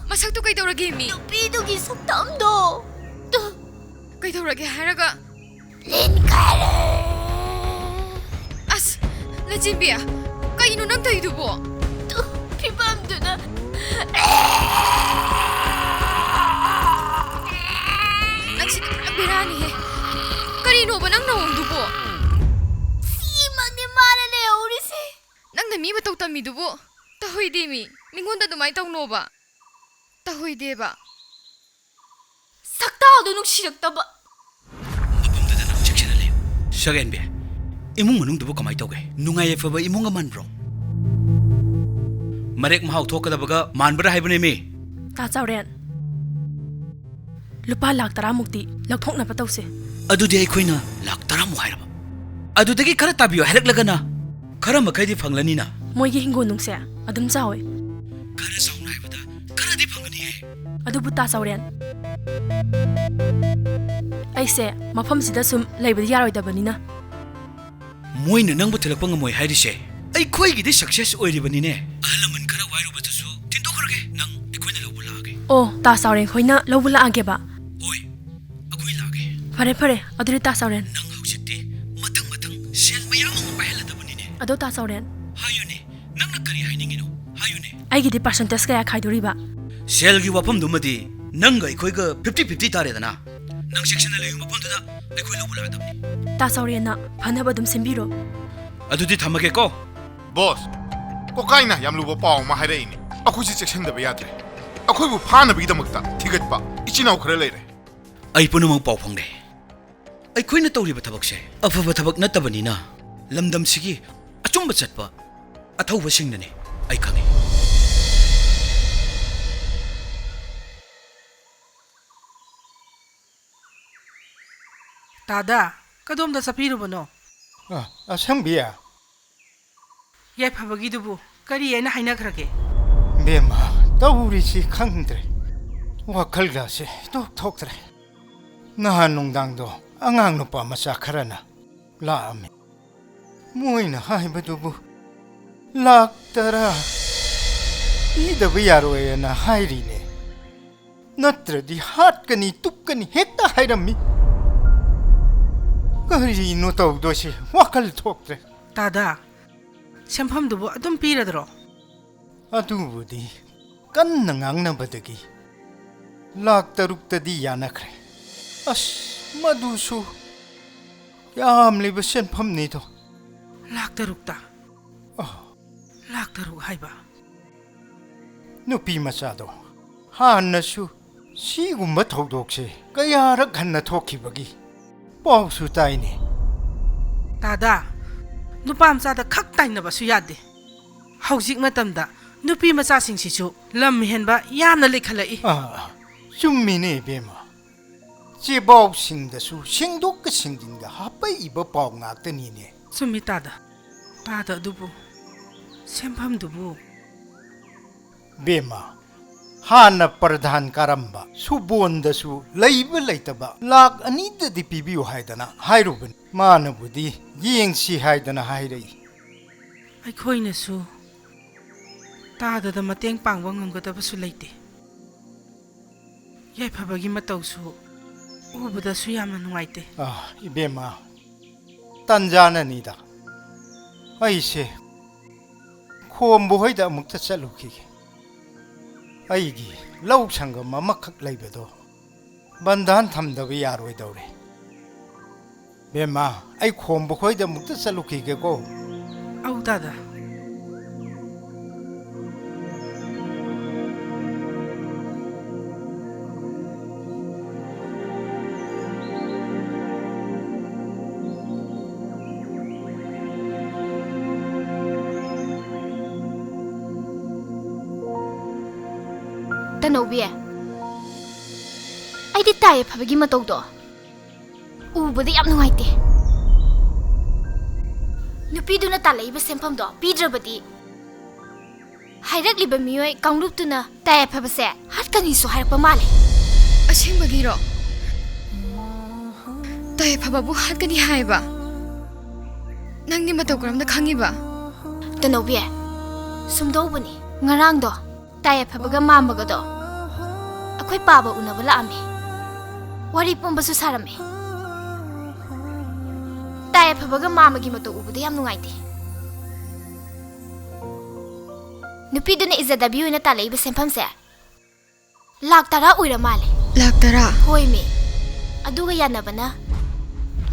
ꯃꯁꯛꯇꯣ ꯀꯩꯗꯧꯔꯒꯦ ꯃꯤ? ꯅꯨꯄꯤꯗꯨꯒꯤ ꯁꯛꯇꯝꯗꯣ꯫ ꯀꯩꯗꯧꯔꯒꯦ ꯍꯥꯏꯔꯒ? ꯂꯤꯟ ꯈꯔ꯫ ꯑꯁ, ꯂꯟꯆꯦꯟꯕꯤ, ꯀꯩꯅꯣ ꯅꯪ ꯇꯧꯔꯤꯗꯨꯕꯣ? ꯐꯤꯕꯝꯗꯨꯅ꯫ ꯅꯪꯁꯤꯗꯤ ꯄꯨꯔꯥ ꯕꯦꯔꯥꯅꯤꯍꯦ꯫ ꯀꯔꯤꯅꯣꯕ ꯅꯪ ꯅꯑꯣꯡꯗꯨꯕꯣ? ꯁꯤ ꯃꯇꯧ ꯇꯝꯃꯤꯗꯨꯕꯨ ꯇꯧꯍꯩꯗꯦꯃꯤ꯫ ꯃꯤꯉꯣꯟꯗ ꯑꯗꯨꯃꯥꯏꯅ ꯇꯧꯅꯣꯕ꯫ ꯇꯧꯍꯩꯗꯦꯕ꯫ ꯁꯛꯇꯥꯗꯣ ꯅꯨꯡꯁꯤꯔꯛꯇꯕ꯫ ꯃꯐꯝꯗꯨꯗ ꯅꯪ ꯆꯦꯛꯁꯤꯟꯅ ꯂꯩꯌꯨ꯫ ꯁꯛꯍꯦꯟꯕꯤ, ꯏꯃꯨꯡ ꯃꯅꯨꯡꯗꯨꯕꯨ ꯀꯃꯥꯏ ꯇꯧꯒꯦ? ꯅꯨꯡꯉꯥꯏ ꯌꯥꯏꯐꯕ ꯏꯃꯨꯡꯒ ꯃꯥꯟꯕ꯭ꯔꯣ? ꯃꯔꯦꯛ ꯃꯍꯥꯎ ꯊꯣꯛꯀꯗꯕꯒ ꯃꯥꯟꯕ꯭ꯔꯥ ꯍꯥꯏꯕꯅꯦꯃꯤ꯫ ꯇꯥ ꯆꯥꯎꯔꯦꯟ, ꯂꯨꯄꯥ ꯂꯥꯛ ꯇꯔꯥꯃꯨꯛꯇꯤ ꯂꯧꯊꯣꯛꯅꯕ ꯇꯧꯁꯦ꯫ ꯑꯗꯨꯗꯤ ꯑꯩꯈꯣꯏꯅ ꯂꯥꯛ ꯇꯔꯥꯃꯨꯛ ꯍꯥꯏꯔꯕ? ꯑꯗꯨꯗꯒꯤ ꯈꯔ ꯇꯥꯕꯤꯌꯨ ꯍꯥꯏꯔꯛꯂꯒꯅ ꯈꯔ ꯃꯈꯩꯗꯤ ꯐꯪꯂꯅꯤꯅ꯫ ꯃꯣꯏꯒꯤ ꯍꯤꯡꯒꯣꯜ ꯅꯨꯡꯁꯦ ꯑꯗꯨꯝ ꯆꯥꯎꯋꯦ꯫ ꯈꯔ ꯆꯥꯎꯅ ꯍꯥꯏꯕꯗ ꯈꯔꯗꯤ ꯐꯪꯒꯅꯤꯍꯦ꯫ ꯑꯗꯨꯕꯨ ꯇꯥ ꯆꯥꯎꯔꯦꯟ, ꯑꯩꯁꯦ ꯃꯐꯝꯁꯤꯗ ꯁꯨꯝ ꯂꯩꯕꯗꯤ ꯌꯥꯔꯣꯏꯗꯕꯅꯤꯅ꯫ ꯃꯣꯏꯅ ꯅꯪꯕꯨ ꯊꯤꯜꯂꯛꯄ ꯉꯝꯃꯣꯏ ꯍꯥꯏꯔꯤꯁꯦ ꯑꯩꯈꯣꯏꯒꯤꯗꯤ success ꯑꯣꯏꯔꯤꯕꯅꯤꯅꯦ꯫ ꯑꯍꯜ ꯂꯃꯟ ꯈꯔ ꯋꯥꯏꯔꯨꯕꯗꯨꯁꯨ ꯊꯤꯟꯗꯣꯛꯈ꯭ꯔꯒꯦ꯫ ꯅꯪ ꯑꯩꯈꯣꯏꯅ ꯂꯧꯕ ꯂꯥꯛꯑꯒꯦ꯫ ꯑꯣ, ꯇꯥ ꯆꯥꯎꯔꯦꯟ ꯈꯣꯏꯅ ꯂꯧꯕ ꯂꯥꯛꯑꯒꯦꯕ꯫ ꯍꯣꯏ, ꯑꯩꯈꯣꯏ ꯂꯥꯛꯑꯒꯦ꯫ ꯐꯔꯦ, ꯐꯔꯦ, ꯑꯗꯨꯗꯤ ꯇꯥ ꯆꯥꯎꯔꯦꯟ꯫ ꯅꯪ ꯍꯧꯖꯤꯛꯇꯤ ꯃꯊꯪ ꯃꯊꯪ ꯁꯦꯜ ꯃꯌꯥꯝ ꯑꯃ ꯄꯥꯏꯍꯜꯂꯗꯕꯅꯤꯅꯦ꯫ ꯑꯗꯣ ꯇꯥ ꯆꯥꯎꯔꯦꯟ꯫ ꯍꯥꯏꯌꯨꯅꯦ, ꯅꯪꯅ ꯀꯔꯤ ꯍꯥꯏꯅꯤꯡꯉꯤꯅꯣ? ꯍꯥꯏꯌꯨꯅꯦ꯫ ꯑꯩꯒꯤꯗꯤ percentage ꯀꯌꯥ ꯈꯥꯏꯗꯣꯔꯤꯕ? ꯁꯦꯜꯒꯤ ꯋꯥꯐꯝꯗꯨꯃꯗꯤ ꯅꯪꯒ ꯑꯩꯈꯣꯏꯒ fifty fifty ꯇꯥꯔꯦꯗꯅ꯫ ꯅꯪ ꯆꯦꯛꯁꯤꯟꯅ ꯂꯩꯌꯨ, ꯃꯐꯝꯗꯨꯗ ꯑꯩꯈꯣꯏ ꯂꯧꯕ ꯂꯥꯛꯑꯗꯕꯅꯤ꯫ ꯇꯥ ꯆꯥꯎꯔꯦꯟꯅ ꯐꯅꯕ ꯑꯗꯨꯝ ꯁꯤꯟꯕꯤꯔꯣ꯫ ꯑꯗꯨꯗꯤ ꯊꯝꯃꯒꯦꯀꯣ꯫ ꯕꯣꯁ, ꯀꯣꯀꯥꯏꯅ ꯌꯥꯝ ꯂꯨꯕ ꯄꯥꯎ ꯑꯃ ꯍꯥꯏꯔꯛꯏꯅꯦ꯫ ꯑꯩꯈꯣꯏꯁꯦ ꯆꯦꯛꯁꯤꯟꯗꯕ ꯌꯥꯗ꯭ꯔꯦ꯫ ꯑꯩꯈꯣꯏꯕꯨ ꯐꯥꯅꯕꯒꯤꯗꯃꯛꯇ ꯊꯤꯒꯠꯄ ꯏꯆꯤꯟ ꯏꯅꯥꯎ ꯈꯔ ꯂꯩꯔꯦ꯫ ꯑꯩ ꯄꯨꯝꯅꯃꯛ ꯄꯥꯎ ꯐꯥꯎꯅꯩ꯫ ꯑꯩꯈꯣꯏꯅ ꯇꯧꯔꯤꯕ ꯊꯕꯛꯁꯦ ꯑꯐꯕ ꯊꯕꯛ ꯅꯠꯇꯕꯅꯤꯅ ꯂꯝꯗꯝꯁꯤꯒꯤ ꯑꯆꯨꯝꯕ ꯆꯠꯄ ꯑꯊꯧꯕꯁꯤꯡꯅꯅꯤ꯫ ꯑꯩ ꯈꯪꯏ꯫ ꯇꯥꯗ, ꯀꯗꯣꯝꯗ ꯆꯠꯄꯤꯔꯨꯕꯅꯣ? ꯑ, ꯑꯁꯪꯕꯤ꯫ ꯌꯥꯏꯐꯕꯒꯤꯗꯨꯕꯨ ꯀꯔꯤ ꯍꯥꯏꯅ ꯍꯥꯏꯅꯈ꯭ꯔꯒꯦ? ꯕꯦꯝꯃ, ꯇꯧꯔꯤꯁꯤ ꯈꯪꯗ꯭ꯔꯦ꯫ ꯋꯥꯈꯜꯒꯁꯦ ꯏꯊꯣꯛ ꯊꯣꯛꯇ꯭ꯔꯦ꯫ ꯅꯍꯥꯟ ꯅꯨꯡꯗꯥꯡꯗꯣ ꯑꯉꯥꯡ ꯅꯨꯄꯥ ꯃꯆꯥ ꯈꯔꯅ ꯂꯥꯛꯑꯝꯃꯤ꯫ ꯃꯣꯏꯅ ꯍꯥꯏꯕꯗꯨꯕꯨ ꯂꯥꯛ ꯇꯔꯥ ꯄꯤꯗꯕ ꯌꯥꯔꯣꯏꯅ ꯍꯥꯏꯔꯤꯅꯦ꯫ ꯅꯠꯇ꯭ꯔꯗꯤ ꯍꯥꯠꯀꯅꯤ, ꯇꯨꯞꯀꯅꯤ ꯍꯦꯛꯇ ꯍꯥꯏꯔꯝꯃꯤ꯫ ꯀꯔꯤꯅꯣ ꯇꯧꯗꯣꯏꯁꯦ? ꯋꯥꯈꯜ ꯊꯣꯛꯇ꯭ꯔꯦ꯫ ꯇꯥꯗ, ꯁꯦꯟꯐꯝꯗꯨꯕꯨ ꯑꯗꯨꯝ ꯄꯤꯔꯗ꯭ꯔꯣ? ꯑꯗꯨꯕꯨꯗꯤ ꯀꯟꯅ ꯉꯥꯡꯅꯕꯗꯒꯤ ꯂꯥꯛ ꯇꯔꯨꯛꯇꯗꯤ ꯌꯥꯅꯈ꯭ꯔꯦ꯫ ꯑꯁ, ꯃꯗꯨꯁꯨ ꯌꯥꯝꯂꯤꯕ ꯁꯦꯟꯐꯝꯅꯤꯗꯣ꯫ ꯂꯥꯛ ꯇꯔꯨꯛꯇ? ꯑ꯫ ꯂꯥꯛ ꯇꯔꯨꯛ ꯍꯥꯏꯕ? ꯅꯨꯄꯤ ꯃꯆꯥꯗꯣ ꯍꯥꯟꯅꯁꯨ ꯁꯤꯒꯨꯝꯕ ꯊꯧꯗꯣꯛꯁꯦ ꯀꯌꯥꯔꯛ ꯍꯟꯅ ꯊꯣꯛꯈꯤꯕꯒꯤ ꯄꯥꯎꯁꯨ ꯇꯥꯏꯅꯦ꯫ ꯇꯥꯗꯥ, ꯅꯨꯄꯥ ꯃꯆꯥꯗ ꯈꯛ ꯇꯥꯏꯅꯕꯁꯨ ꯌꯥꯗꯦ꯫ ꯍꯧꯖꯤꯛ ꯃꯇꯝꯗ ꯅꯨꯄꯤ ꯃꯆꯥꯁꯤꯡꯁꯤꯁꯨ ꯂꯝ ꯍꯦꯟꯕ ꯌꯥꯝꯅ ꯂꯩꯈꯠꯂꯛꯏ꯫ ꯑꯥ, ꯆꯨꯝꯃꯤꯅꯦ ꯏꯕꯦꯝꯃ꯫ ꯆꯦꯕꯥꯎꯁꯤꯡꯗꯁꯨ ꯁꯦꯡꯗꯣꯛꯀ ꯁꯦꯡꯖꯤꯟꯒ ꯍꯥꯞꯄꯛꯏꯕ ꯄꯥꯎ ꯉꯥꯛꯇꯅꯤꯅꯦ꯫ ꯆꯨꯝꯃꯤ ꯇꯥꯗ꯫ ꯇꯥꯗ ꯑꯗꯨꯕꯨ ꯁꯦꯝꯐꯝꯗꯨꯕꯨ? ꯕꯦꯝꯃ, ꯍꯥꯟꯅ ꯄ꯭ꯔꯙꯥꯟ ꯀꯥꯔꯝꯕ ꯁꯨꯕꯣꯟꯗꯁꯨ ꯂꯩꯕ ꯂꯩꯇꯕ ꯂꯥꯛ ꯑꯅꯤꯗꯗꯤ ꯄꯤꯕꯤꯌꯨ ꯍꯥꯏꯗꯅ ꯍꯥꯏꯔꯨꯕꯅꯤ꯫ ꯃꯥꯅꯕꯨꯗꯤ ꯌꯦꯡꯁꯤ ꯍꯥꯏꯗꯅ ꯍꯥꯏꯔꯛꯏ꯫ ꯑꯩꯈꯣꯏꯅꯁꯨ ꯇꯥꯗꯗ ꯃꯇꯦꯡ ꯄꯥꯡꯕ ꯉꯝꯒꯗꯕꯁꯨ ꯂꯩꯇꯦ꯫ ꯌꯥꯏꯐꯕꯒꯤ ꯃꯇꯧꯁꯨ ꯎꯕꯗꯁꯨ ꯌꯥꯝꯅ ꯅꯨꯡꯉꯥꯏꯇꯦ꯫ ꯑꯥ, ꯏꯕꯦꯝꯃ, ꯇꯟꯖꯥꯅꯅꯤꯗ꯫ ꯑꯩꯁꯦ ꯈꯣꯝꯕ ꯍꯣꯏꯗ ꯑꯃꯨꯛꯇ ꯆꯠꯂꯨꯈꯤꯒꯦ꯫ ꯑꯩꯒꯤ ꯂꯧ ꯁꯪꯒꯝ ꯑꯃꯈꯛ ꯂꯩꯕꯗꯣ ꯕꯟꯙꯥꯟ ꯊꯝꯗꯕ ꯌꯥꯔꯣꯏꯗꯧꯔꯦ꯫ ꯕꯦꯝꯃ, ꯑꯩ ꯈꯣꯝꯕ ꯈꯣꯏꯗ ꯑꯃꯨꯛꯇ ꯆꯠꯂꯨꯈꯤꯒꯦꯀꯣ꯫ ꯑꯧ, ꯗꯥꯗꯥ꯫ ꯇꯅꯧꯕꯤ, ꯑꯩꯗꯤ ꯇꯥ ꯌꯥꯏꯐꯕꯒꯤ ꯃꯇꯧꯗꯣ ꯎꯕꯗ ꯌꯥꯝ ꯅꯨꯡꯉꯥꯏꯇꯦ꯫ ꯅꯨꯄꯤꯗꯨꯅ ꯇꯥꯜꯂꯛꯏꯕ ꯁꯦꯟꯐꯝꯗꯣ ꯄꯤꯗ꯭ꯔꯕꯗꯤ ꯍꯥꯏꯔꯛꯂꯤꯕ ꯃꯤꯑꯣꯏ ꯀꯥꯡꯂꯨꯞꯇꯨꯅ ꯇꯥ ꯌꯥꯏꯐꯕꯁꯦ ꯍꯥꯠꯀꯅꯤꯁꯨ ꯍꯥꯏꯔꯛꯄ ꯃꯥꯜꯂꯦ꯫ ꯑꯁꯦꯡꯕꯒꯤꯔꯣ? ꯇꯥ ꯌꯥꯏꯐꯕꯕꯨ ꯍꯥꯠꯀꯅꯤ ꯍꯥꯏꯕ? ꯅꯪꯗꯤ ꯃꯇꯧ ꯀꯔꯝꯅ ꯈꯪꯉꯤꯕ? ꯇꯅꯧꯕꯤ, ꯁꯨꯝꯗꯧꯕꯅꯤ꯫ ꯉꯔꯥꯡꯗꯣ ꯇꯥ ꯌꯥꯏꯐꯕꯒ ꯃꯥꯝꯃꯒꯗꯣ ꯑꯩꯈꯣꯏ ꯄꯥꯕ ꯎꯅꯕ ꯂꯥꯛꯑꯝꯃꯦ꯫ ꯋꯥꯔꯤ ꯄꯨꯝꯕꯁꯨ ꯁꯥꯔꯝꯃꯦ꯫ ꯇꯥ ꯌꯥꯏꯐꯕꯒ ꯃꯥꯝꯃꯒꯤ ꯃꯇꯧ ꯎꯕꯗ ꯌꯥꯝ ꯅꯨꯡꯉꯥꯏꯇꯦ꯫ ꯅꯨꯄꯤꯗꯨꯅ ꯏꯖꯗꯕꯤ ꯑꯣꯏꯅ ꯇꯥꯜꯂꯛꯏꯕ ꯁꯦꯟꯐꯝꯁꯦ ꯂꯥꯛ ꯇꯔꯥ ꯑꯣꯏꯔ ꯃꯥꯜꯂꯦ꯫ ꯂꯥꯛ ꯇꯔꯥ? ꯍꯣꯏꯃꯤ꯫ ꯑꯗꯨꯒ ꯌꯥꯅꯕꯅ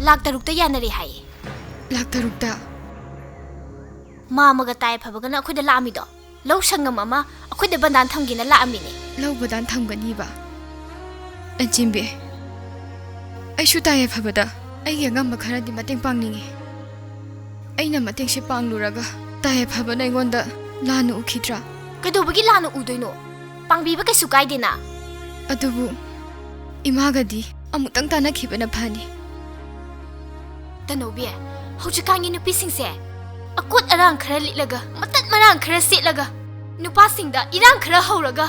ꯂꯥꯛ ꯇꯔꯨꯛꯇ ꯌꯥꯅꯔꯦ ꯍꯥꯏꯌꯦ꯫ ꯂꯥꯛ ꯇꯔꯨꯛꯇ? ꯃꯥꯝꯃꯒ ꯇꯥꯏ ꯐꯕꯒꯅ ꯑꯩꯈꯣꯏꯗ ꯂꯥꯛꯑꯝꯃꯤꯗꯣ? ꯂꯧ ꯁꯪꯉꯝ ꯑꯃ ꯑꯩꯈꯣꯏꯗ ꯕꯟꯗꯥꯟ ꯊꯝꯒꯦꯅ ꯂꯥꯛꯑꯝꯃꯤꯅꯦ꯫ ꯂꯧ ꯕꯟꯗꯥꯟ ꯊꯝꯒꯅꯤꯕ? ꯂꯟꯆꯦꯟꯕꯤ, ꯑꯩꯁꯨ ꯇꯥꯏ ꯐꯕꯗ ꯑꯩꯒꯤ ꯑꯉꯝꯕ ꯈꯔꯗꯤ ꯃꯇꯦꯡ ꯄꯥꯡꯅꯤꯡꯉꯤ꯫ ꯑꯩꯅ ꯃꯇꯦꯡꯁꯦ ꯄꯥꯡꯂꯨꯔꯒ ꯇꯥꯏ ꯐꯕꯅ ꯑꯩꯉꯣꯟꯗ ꯂꯥꯟꯅ ꯎꯈꯤꯗ꯭ꯔꯥ? ꯀꯩꯗꯧꯕꯒꯤ ꯂꯥꯟꯅ ꯎꯗꯣꯏꯅꯣ? ꯄꯥꯡꯕꯤꯕ ꯀꯩꯁꯨ ꯀꯥꯏꯗꯦꯅ꯫ ꯑꯗꯨꯕꯨ ꯏꯃꯥꯒꯗꯤ ꯑꯃꯨꯛꯇꯪ ꯇꯥꯟꯅꯈꯤꯕꯅ ꯐꯅꯤ꯫ ꯇꯅꯧꯕꯤ, ꯍꯧꯖꯤꯛꯀꯥꯟꯒꯤ ꯅꯨꯄꯤꯁꯤꯡꯁꯦ ꯑꯀꯣꯠ ꯑꯔꯥꯡ ꯈꯔ ꯂꯤꯠꯂꯒ, ꯃꯇꯠ ꯃꯔꯥꯡ ꯈꯔ ꯁꯦꯠꯂꯒ, ꯅꯨꯄꯥꯁꯤꯡꯗ ꯏꯔꯥꯡ ꯈꯔ ꯍꯧꯔꯒ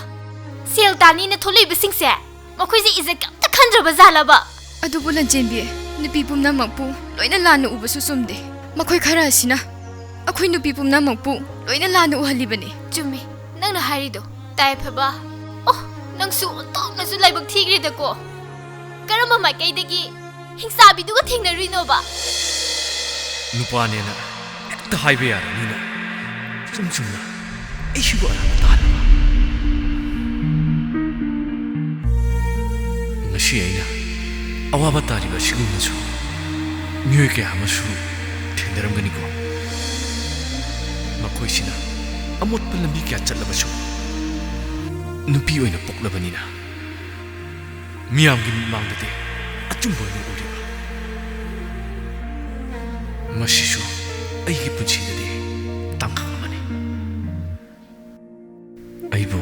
ꯁꯦꯜ ꯇꯥꯅꯤꯅ ꯊꯣꯛꯂꯛꯏꯕꯁꯤꯡꯁꯦ, ꯃꯈꯣꯏꯁꯦ ꯏꯖꯠ ꯀꯝꯇ ꯈꯟꯗ꯭ꯔꯕ ꯖꯥꯠꯂꯕ? ꯑꯗꯨꯕꯨ ꯂꯟꯆꯦꯟꯕꯤ, ꯅꯨꯄꯤ ꯄꯨꯝꯅꯃꯛꯄꯨ ꯂꯣꯏꯅ ꯂꯥꯟꯅ ꯎꯕꯁꯨ ꯆꯨꯝꯗꯦ꯫ ꯃꯈꯣꯏ ꯈꯔ ꯑꯁꯤꯅ ꯑꯩꯈꯣꯏ ꯅꯨꯄꯤ ꯄꯨꯝꯅꯃꯛꯄꯨ ꯂꯣꯏꯅ ꯂꯥꯟꯅ ꯎꯍꯜꯂꯤꯕꯅꯤ꯫ ꯆꯨꯝꯃꯤ ꯅꯪꯅ ꯍꯥꯏꯔꯤꯗꯣ, ꯇꯥꯏꯐꯕ꯫ ꯑꯣ, ꯅꯪꯁꯨ ꯑꯣꯟꯊꯣꯛꯅꯁꯨ ꯂꯥꯏꯕꯛ ꯊꯤꯈ꯭ꯔꯦꯗꯀꯣ꯫ ꯀꯔꯝꯕ ꯃꯥꯏꯀꯩꯗꯒꯤ ꯍꯤꯡꯆꯥꯕꯤꯗꯨꯒ ꯊꯦꯡꯅꯔꯨꯏꯅꯣꯕ? ꯅꯨꯄꯥꯅꯦꯅ ꯍꯦꯛꯇ ꯍꯥꯏꯕ ꯌꯥꯔꯅꯤꯅ ꯏꯆꯨꯝ ꯆꯨꯝꯅ ꯑꯩꯁꯤꯕꯨ ꯑꯔꯥꯟꯕ ꯇꯥꯍꯜꯂꯕ? ꯉꯁꯤ ꯑꯩꯅ ꯑꯋꯥꯕ ꯇꯥꯔꯤꯕ ꯑꯁꯤꯒꯨꯝꯅꯁꯨ ꯃꯤꯑꯣꯏ ꯀꯌꯥ ꯑꯃꯁꯨ ꯊꯦꯡꯅꯔꯝꯒꯅꯤꯀꯣ꯫ ꯃꯈꯣꯏꯁꯤꯅ ꯑꯃꯣꯠꯄ ꯂꯝꯕꯤ ꯀꯌꯥ ꯆꯠꯂꯕꯁꯨ ꯅꯨꯄꯤ ꯑꯣꯏꯅ ꯄꯣꯛꯂꯕꯅꯤꯅ ꯃꯤꯌꯥꯝꯒꯤ ꯃꯤꯠꯃꯥꯡꯗꯗꯤ ꯑꯆꯨꯝꯕ ꯑꯣꯏꯅ ꯎꯔꯤꯕ꯫ ꯃꯁꯤꯁꯨ ꯑꯩꯒꯤ ꯄꯨꯟꯁꯤꯗꯗꯤ ꯇꯥꯡꯀꯛ ꯑꯃꯅꯤ꯫ ꯑꯩꯕꯨ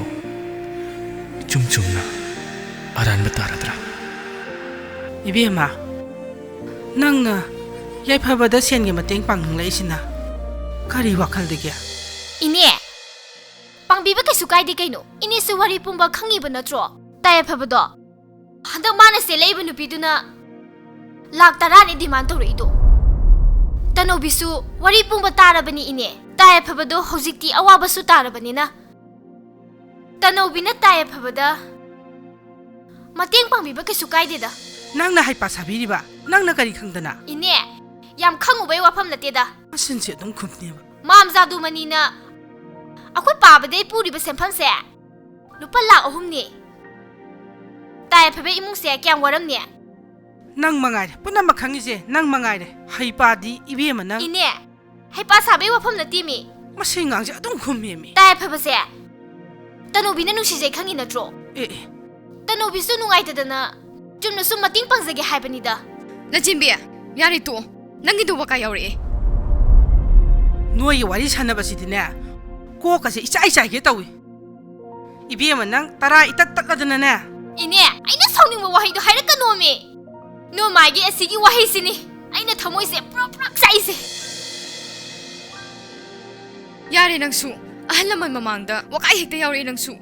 ꯏꯆꯨꯝ ꯆꯨꯝꯅ ꯑꯔꯥꯟꯕ ꯇꯥꯔꯗ꯭ꯔꯥ? ꯏꯕꯦꯝꯃ, ꯅꯪꯅ ꯌꯥꯏꯐꯕꯗ ꯁꯦꯟꯒꯤ ꯃꯇꯦꯡ ꯄꯥꯡꯅꯤꯡꯂꯛꯏꯁꯤꯅ ꯀꯔꯤ ꯋꯥꯈꯜꯗꯒꯤ? ꯏꯅꯦ, ꯄꯥꯡꯕꯤꯕ ꯀꯩꯁꯨ ꯀꯥꯏꯗꯦ ꯀꯩꯅꯣ꯫ ꯏꯅꯦꯁꯨ ꯋꯥꯔꯤ ꯄꯨꯝꯕ ꯈꯪꯉꯤꯕ ꯅꯠꯇ꯭ꯔꯣ? ꯇꯥꯏ ꯐꯕꯗꯣ꯫ ꯍꯟꯗꯛ ꯃꯥꯅ ꯆꯦꯜꯂꯛꯏꯕ ꯅꯨꯄꯤꯗꯨꯅ ꯂꯥꯛ ꯇꯔꯥꯅꯤ demand ꯇꯧꯔꯛꯏꯗꯣ꯫ ꯇꯅꯧꯕꯤꯁꯨ ꯋꯥꯔꯤ ꯄꯨꯝꯕ ꯇꯥꯔꯕꯅꯤ ꯏꯅꯦ꯫ ꯇꯥꯏ ꯐꯕꯗꯣ ꯍꯧꯖꯤꯛꯇꯤ ꯑꯋꯥꯕꯁꯨ ꯇꯥꯔꯕꯅꯤꯅ ꯇꯅꯧꯕꯤꯅ ꯇꯥꯏ ꯐꯕꯗ ꯃꯇꯦꯡ ꯄꯥꯡꯕꯤꯕ ꯀꯩꯁꯨ ꯀꯥꯏꯗꯦꯗ꯫ ꯅꯪꯅ ꯍꯩꯄꯥ ꯁꯥꯕꯤꯔꯤꯕ? ꯅꯪꯅ ꯀꯔꯤ ꯈꯪꯗꯅ? ꯏꯅꯦ, ꯌꯥꯝ ꯈꯪꯉꯨꯕꯩ ꯋꯥꯐꯝ ꯅꯠꯇꯦꯗ꯫ ꯃꯆꯤꯟꯁꯦ ꯑꯗꯨꯝ ꯈꯨꯝꯅꯦꯕ꯫ ꯃꯥꯝ ꯖꯥꯗꯨꯃꯅꯤꯅ ꯑꯩꯈꯣꯏ ꯄꯥꯕꯗꯩ ꯄꯨꯔꯤꯕ ꯁꯦꯟꯐꯝꯁꯦ ꯂꯨꯄꯥ ꯂꯥꯛ ꯑꯍꯨꯝꯅꯦ꯫ ꯇꯥꯏ ꯐꯕ ꯏꯃꯨꯡꯁꯦ ꯀꯌꯥꯝ ꯋꯥꯔꯝꯅꯤ? ꯅꯪ ꯃꯉꯥꯏꯔꯦ, ꯄꯨꯝꯅꯃꯛ ꯈꯪꯉꯤꯁꯦ ꯅꯪ ꯃꯉꯥꯏꯔꯦ꯫ ꯍꯩꯄꯥꯗꯤ ꯏꯕꯦꯝꯃ ꯅꯪ꯫ ꯏꯅꯦ, ꯍꯩꯄꯥ ꯁꯥꯕꯩ ꯋꯥꯐꯝ ꯅꯠꯇꯦꯃꯤ꯫ ꯃꯁꯤ ꯑꯉꯥꯡꯁꯦ ꯑꯗꯨꯝ ꯈꯨꯝꯃꯦꯃꯤ꯫ ꯇꯥꯏ ꯐꯕꯁꯦ ꯇꯅꯨꯕꯤꯅ ꯅꯨꯡꯁꯤꯖꯩ ꯈꯪꯉꯤ ꯅꯠꯇ꯭ꯔꯣ? ꯑꯦ, ꯑꯦ꯫ ꯇꯅꯨꯕꯤꯁꯨ ꯅꯨꯡꯉꯥꯏꯇꯗꯅ ꯆꯨꯝꯅ ꯁꯨꯝ ꯃꯇꯦꯡ ꯄꯥꯡꯖꯒꯦ ꯍꯥꯏꯕꯅꯤꯗ꯫ ꯂꯟꯆꯦꯟꯕꯤ, ꯌꯥꯔꯦ ꯇꯣꯛꯑꯣ꯫ ꯅꯪꯒꯤꯗꯣ ꯋꯥꯀꯥ ꯌꯥꯎꯔꯛꯑꯦ꯫ ꯅꯣꯏꯒꯤ ꯋꯥꯔꯤ ꯁꯥꯟꯅꯕꯁꯤꯗꯤꯅꯦ, ꯀꯣꯛꯀꯁꯦ ꯏꯆꯥꯏ ꯆꯥꯏꯒꯦ ꯇꯧꯏ꯫ ꯏꯕꯦꯝꯃ, ꯅꯪ ꯇꯔꯥ ꯏꯇꯠ ꯇꯠꯂꯗꯅꯅꯦ꯫ ꯏꯅꯦ, ꯑꯩꯅ ꯁꯥꯎꯅꯤꯡꯕ ꯋꯥꯍꯩꯗꯣ ꯍꯥꯏꯔꯛꯀꯅꯣꯃꯤ꯫ ꯅꯣꯏ ꯃꯥꯒꯤ ꯑꯁꯤꯒꯤ ꯋꯥꯍꯩꯁꯤꯅꯤ ꯑꯩꯅ ꯊꯃꯣꯏꯁꯦ ꯄ꯭ꯔꯣꯛ ꯄ꯭ꯔꯣꯛ ꯆꯥꯛꯏꯁꯦ꯫ ꯌꯥꯔꯦ ꯅꯪꯁꯨ, ꯑꯍꯜ ꯂꯃꯟ ꯃꯃꯥꯡꯗ ꯋꯥꯀꯥꯏ ꯍꯦꯛꯇ ꯌꯥꯎꯔꯛꯑꯦ ꯅꯪꯁꯨ꯫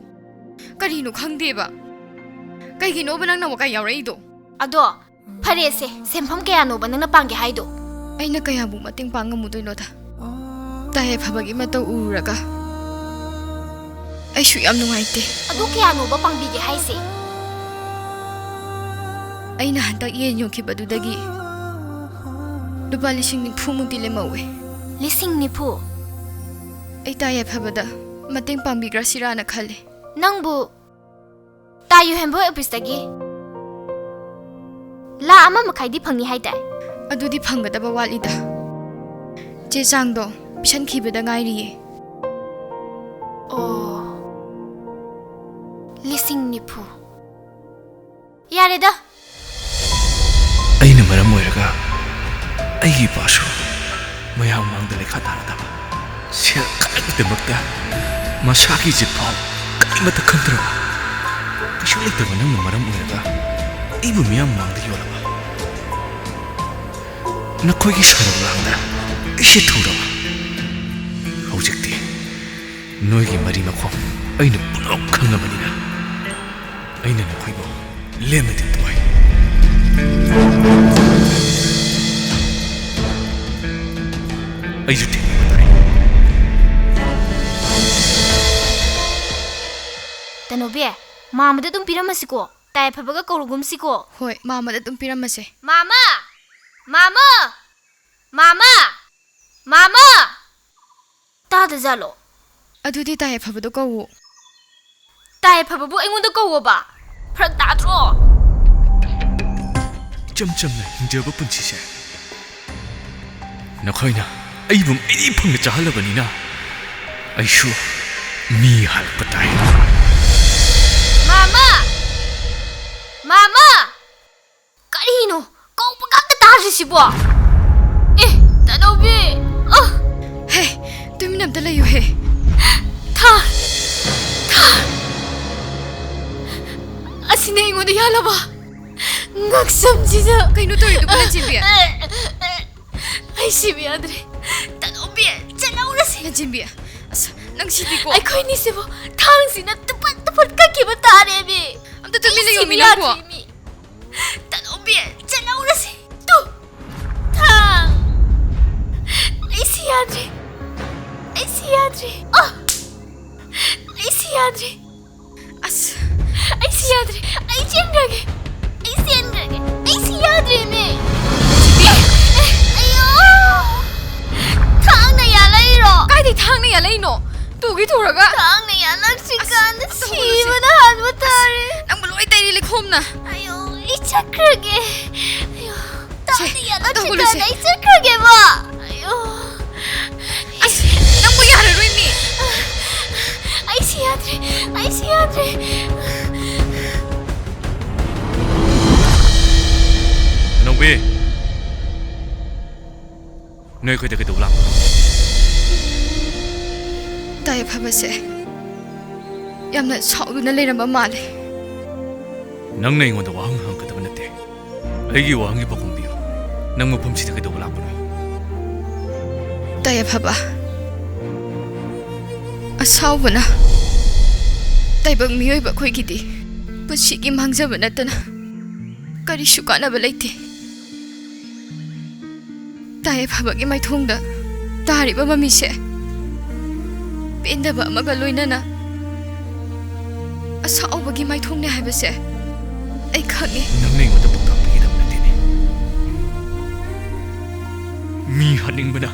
ꯀꯔꯤꯅꯣ ꯈꯪꯗꯦꯕ꯫ ꯀꯩꯒꯤꯅꯣꯕ ꯅꯪꯅ ꯋꯥꯀꯥꯏ ꯌꯥꯎꯔꯛꯏꯗꯣ? ꯑꯗꯣ, ꯐꯔꯦꯁꯦ, ꯁꯦꯟꯐꯝ ꯀꯌꯥꯅꯣꯕ ꯅꯪꯅ ꯄꯥꯡꯒꯦ ꯍꯥꯏꯗꯣ? ꯑꯩꯅ ꯀꯌꯥꯕꯨ ꯃꯇꯦꯡ ꯄꯥꯡ ꯉꯝꯃꯨꯗꯣꯏꯅꯣꯗ? ꯇꯥꯏ ꯐꯕꯒꯤ ꯃꯇꯧ ꯎꯔꯨꯔꯒ ꯑꯩꯁꯨ ꯌꯥꯝ ꯅꯨꯡꯉꯥꯏꯇꯦ꯫ ꯑꯗꯨ ꯀꯌꯥꯅꯣꯕ ꯄꯥꯡꯕꯤꯒꯦ ꯍꯥꯏꯁꯦ? ꯑꯩꯅ ꯍꯟꯗꯛ ꯌꯦꯟ ꯌꯣꯟꯈꯤꯕꯗꯨꯗꯒꯤ ꯂꯨꯄꯥ ꯂꯤꯁꯤꯡ ꯅꯤꯐꯨ ꯃꯨꯛꯇꯤ ꯂꯦꯝꯍꯧꯋꯦ꯫ ꯂꯤꯁꯤꯡ ꯅꯤꯐꯨ? ꯑꯩ ꯇꯥ ꯌꯥꯏꯐꯕꯗ ꯃꯇꯦꯡ ꯄꯥꯡꯕꯤꯈ꯭ꯔꯁꯤꯔꯥꯅ ꯈꯜꯂꯦ꯫ ꯅꯪꯕꯨ ꯇꯥ ꯌꯨꯍꯦꯟꯕ ꯍꯣꯏ ꯑꯣꯐꯤꯁꯇꯒꯤ ꯂꯥ ꯑꯃ ꯃꯈꯥꯏꯗꯤ ꯐꯪꯅꯤ ꯍꯥꯏꯗꯥꯏ? ꯑꯗꯨꯗꯤ ꯐꯪꯒꯗꯕ ꯋꯥꯠꯂꯤꯗ꯫ ꯆꯦ ꯆꯥꯡꯗꯣ ꯄꯤꯁꯟꯈꯤꯕꯗ ꯉꯥꯏꯔꯤꯌꯦ꯫ ꯑꯣ, ꯂꯤꯁꯤꯡ ꯅꯤꯐꯨ꯫ ꯌꯥꯔꯦꯗ꯫ ꯑꯩꯅ ꯃꯔꯝ ꯑꯣꯏꯔꯒ ꯑꯩꯒꯤ ꯏꯄꯥꯁꯨ ꯃꯌꯥꯝ ꯃꯥꯡꯗ ꯂꯩꯈꯥ ꯇꯥꯔꯗꯕ꯫ ꯁꯦꯜ ꯈꯔꯒꯤꯗꯃꯛꯇ ꯃꯁꯥꯒꯤ ꯏꯖꯠ ꯐꯥꯎ ꯀꯔꯤꯃꯠꯇ ꯈꯟꯗ꯭ꯔꯕ, ꯀꯩꯁꯨ ꯂꯩꯇꯕ ꯅꯪꯅ ꯃꯔꯝ ꯑꯣꯏꯔꯒ ꯑꯩꯕꯨ ꯃꯤꯌꯥꯝ ꯃꯥꯡꯗ ꯌꯣꯜꯂꯕ꯫ ꯅꯈꯣꯏꯒꯤ ꯁꯔꯧ ꯂꯥꯡꯗ ꯑꯩꯁꯦ ꯊꯨꯔꯕ꯫ ꯍꯧꯖꯤꯛꯇꯤ ꯅꯣꯏꯒꯤ ꯃꯔꯤ ꯃꯈꯣꯡ ꯑꯩꯅ ꯄꯨꯝꯅꯃꯛ ꯈꯪꯉꯕꯅꯤꯅ, ꯑꯩꯅ ꯅꯈꯣꯏꯕꯨ ꯂꯦꯝꯅꯗꯤ ꯄꯣꯛꯏ꯫ ꯑꯩꯁꯨ ꯊꯦꯡꯅꯕ ꯇꯥꯏ꯫ ꯇꯅꯨꯕꯤ, ꯃꯥꯃꯗ ꯑꯗꯨꯝ ꯄꯤꯔꯝꯃꯁꯤꯀꯣ, ꯇꯥꯏ ꯐꯕꯒ ꯀꯧꯔꯒꯨꯝꯁꯤꯀꯣ꯫ ꯍꯣꯏ, ꯃꯥꯃꯗ ꯑꯗꯨꯝ ꯄꯤꯔꯝꯃꯁꯦ꯫ ꯃꯥꯃ! ꯃꯥꯃ! ꯃꯥꯃ! ꯃꯥꯃ! ꯇꯥꯗꯖꯥꯠꯂꯣ? ꯑꯗꯨꯗꯤ ꯇꯥꯏ ꯐꯕꯗꯣ ꯀꯧꯋꯣ꯫ ꯇꯥꯏ ꯐꯕꯕꯨ ꯑꯩꯉꯣꯟꯗ ꯀꯧꯋꯣꯕ? ꯐꯔꯛ ꯇꯥꯗ꯭ꯔꯣ? ꯏꯆꯝ ꯆꯝꯅ ꯍꯤꯡꯖꯕ ꯄꯨꯟꯁꯤꯁꯦ ꯅꯈꯣꯏꯅ ꯑꯩꯕꯨ ꯃꯤꯔꯤ ꯐꯪꯅ ꯆꯥꯍꯜꯂꯕꯅꯤꯅ ꯑꯩꯁꯨ ꯃꯤ ꯍꯜꯂꯛꯄ ꯇꯥꯏ꯫ ꯃꯥꯃꯥ! ꯃꯥꯃꯥ! ꯀꯔꯤꯅꯣ? ꯀꯧꯕꯒ ꯑꯝꯇ ꯇꯥꯗ꯭ꯔꯤꯁꯤꯕꯣ? ꯑꯦ, ꯇꯅꯧꯕꯤ! ꯑ! ꯍꯦ, ꯇꯨꯃꯤꯟ ꯑꯝꯇ ꯂꯩꯌꯨꯍꯦ꯫ ꯊꯥ-, ꯊꯥ-, ꯑꯁꯤꯅ ꯑꯩꯉꯣꯟꯗ ꯌꯥꯜꯂꯕ? ꯉꯛꯁꯝꯁꯤꯗ꯫ ꯀꯩꯅꯣ ꯇꯧꯔꯤꯗꯨꯕꯨ, ꯅꯆꯦꯕꯤ? ꯑꯩ ꯁꯤꯕ ꯌꯥꯗ꯭ꯔꯦ꯫ ꯇꯅꯧꯕꯤ, ꯆꯠꯍꯧꯔꯁꯤ꯫ ꯅꯆꯦꯕꯤ, ꯑꯁ, ꯅꯪ ꯁꯤꯗꯤꯀꯣ꯫ ꯑꯩꯈꯣꯏꯅꯤꯁꯤꯕꯨ ꯊꯥꯡꯁꯤꯅ ꯇꯨꯄꯠ ꯇꯨꯄꯠ ꯀꯛꯈꯤꯕ ꯇꯥꯔꯦꯃꯤ꯫ ꯑꯝꯇ ꯇꯨꯃꯤꯟ ꯑꯩ ꯂꯩꯌꯣꯃꯤ ꯁꯤꯕ ꯅꯪꯕꯣ꯫ ꯌꯥꯗ꯭ꯔꯦꯃꯤ꯫ ꯇꯅꯧꯕꯤ, ꯆꯠꯍꯧꯔꯁꯤ꯫ ꯇꯨ, ꯊꯥꯡ꯫ ꯑꯩ ꯁꯤ ꯌꯥꯗ꯭ꯔꯦ꯫ ꯑꯩ ꯁꯤ ꯌꯥꯗ꯭ꯔꯦ꯫ ꯑ! ꯑꯩ ꯁꯤ ꯌꯥꯗ꯭ꯔꯦ꯫ ꯑꯁ꯫ ꯑꯩ ꯁꯤ ꯌꯥꯗ꯭ꯔꯦ꯫ ꯑꯩ ꯆꯦꯟꯈ꯭ꯔꯒꯦ꯫ ꯑꯩ ꯆꯦꯟꯈ꯭ꯔꯒꯦ꯫ ꯑꯩ ꯁꯤ ꯌꯥꯗ꯭ꯔꯦꯃꯦ꯫ ꯁꯤꯕꯤ꯫ ꯑꯌꯣ! ꯊꯥꯡꯅ ꯌꯥꯜꯂꯛꯏꯔꯣ? ꯀꯥꯏꯗꯩ ꯊꯥꯡꯅ ꯌꯥꯜꯂꯛꯏꯅꯣ? ꯇꯨꯒꯤ ꯇꯨꯔꯒ꯫ ꯊꯥꯡꯅ ꯌꯥꯜꯂꯛꯇ꯭ꯔꯤꯀꯥꯟꯗ ꯑꯁ, ꯑꯝꯇ ꯍꯧꯒꯠꯂꯨꯁꯦ꯫ ꯁꯤꯕꯅ ꯍꯥꯟꯕ ꯇꯥꯔꯦ꯫ ꯅꯪꯕꯨ ꯂꯣꯏ ꯇꯩꯔꯤ ꯂꯩꯈꯣꯝꯅ꯫ ꯑꯌꯣ, ꯑꯩ ꯆꯠꯈ꯭ꯔꯒꯦ꯫ ꯑꯌꯣ, ꯁꯦ, ꯊꯥꯡꯅ ꯑꯝꯇ ꯍꯧꯒꯠꯂꯨꯁꯦ꯫ ꯌꯥꯜꯂꯛꯇ꯭ꯔꯤꯀꯥꯟꯗ ꯑꯩ ꯆꯠꯈ꯭ꯔꯒꯦꯕ꯫ ꯑꯌꯣ꯫ ꯑꯁ, ꯅꯪꯕꯨ ꯌꯥꯔꯔꯣꯏ ꯃꯤ꯫ ꯑꯩ ꯁꯤ ꯌꯥꯗ꯭ꯔꯦ, ꯑꯩ ꯁꯤ ꯌꯥꯗ꯭ꯔꯦ꯫ ꯅꯧꯕꯤ, ꯅꯣꯏ ꯑꯩꯈꯣꯏꯗ ꯀꯩꯗꯧꯕ ꯂꯥꯛꯄꯅꯣ? ꯇꯥꯏ ꯐꯕꯁꯦ ꯌꯥꯝꯅ ꯁꯥꯎꯗꯨꯅ ꯂꯩꯔꯝꯕ ꯃꯥꯜꯂꯦ꯫ ꯅꯪꯅ ꯑꯩꯉꯣꯟꯗ ꯋꯥꯍꯪ ꯍꯪꯒꯗꯕ ꯅꯠꯇꯦ꯫ ꯑꯩꯒꯤ ꯋꯥꯍꯪꯒꯤ ꯄꯥꯎꯈꯨꯝ ꯄꯤꯌꯨ꯫ ꯅꯪ ꯃꯐꯝꯁꯤꯗ ꯀꯩꯗꯧꯕ ꯂꯥꯛꯄꯅꯣ? ꯇꯥꯏꯌꯦꯐꯕ, ꯑꯁꯥꯎꯕꯅ ꯇꯥꯏꯕꯪ ꯃꯤꯑꯣꯏꯕ ꯑꯩꯈꯣꯏꯒꯤꯗꯤ ꯄꯨꯟꯁꯤꯒꯤ ꯃꯥꯡꯖꯕ ꯅꯠꯇꯅ ꯀꯔꯤꯁꯨ ꯀꯥꯟꯅꯕ ꯂꯩꯇꯦ꯫ ꯇꯥꯏꯌꯦꯐꯕꯒꯤ ꯃꯥꯏꯊꯣꯡꯗ ꯇꯥꯔꯤꯕ ꯃꯃꯤꯁꯦ ꯄꯦꯟꯗꯕ ꯑꯃꯒ ꯂꯣꯏꯅꯅ ꯑꯁꯥꯎꯕꯒꯤ ꯃꯥꯏꯊꯣꯡꯅꯦ ꯍꯥꯏꯕꯁꯦ ꯑꯩ ꯈꯪꯉꯤ꯫ ꯅꯪꯅ ꯑꯩꯉꯣꯟꯗ ꯄꯥꯎꯇꯥꯛ ꯄꯤꯒꯗꯕ ꯅꯠꯇꯦꯅꯦ꯫ ꯃꯤ ꯍꯥꯠꯅꯤꯡꯕꯅ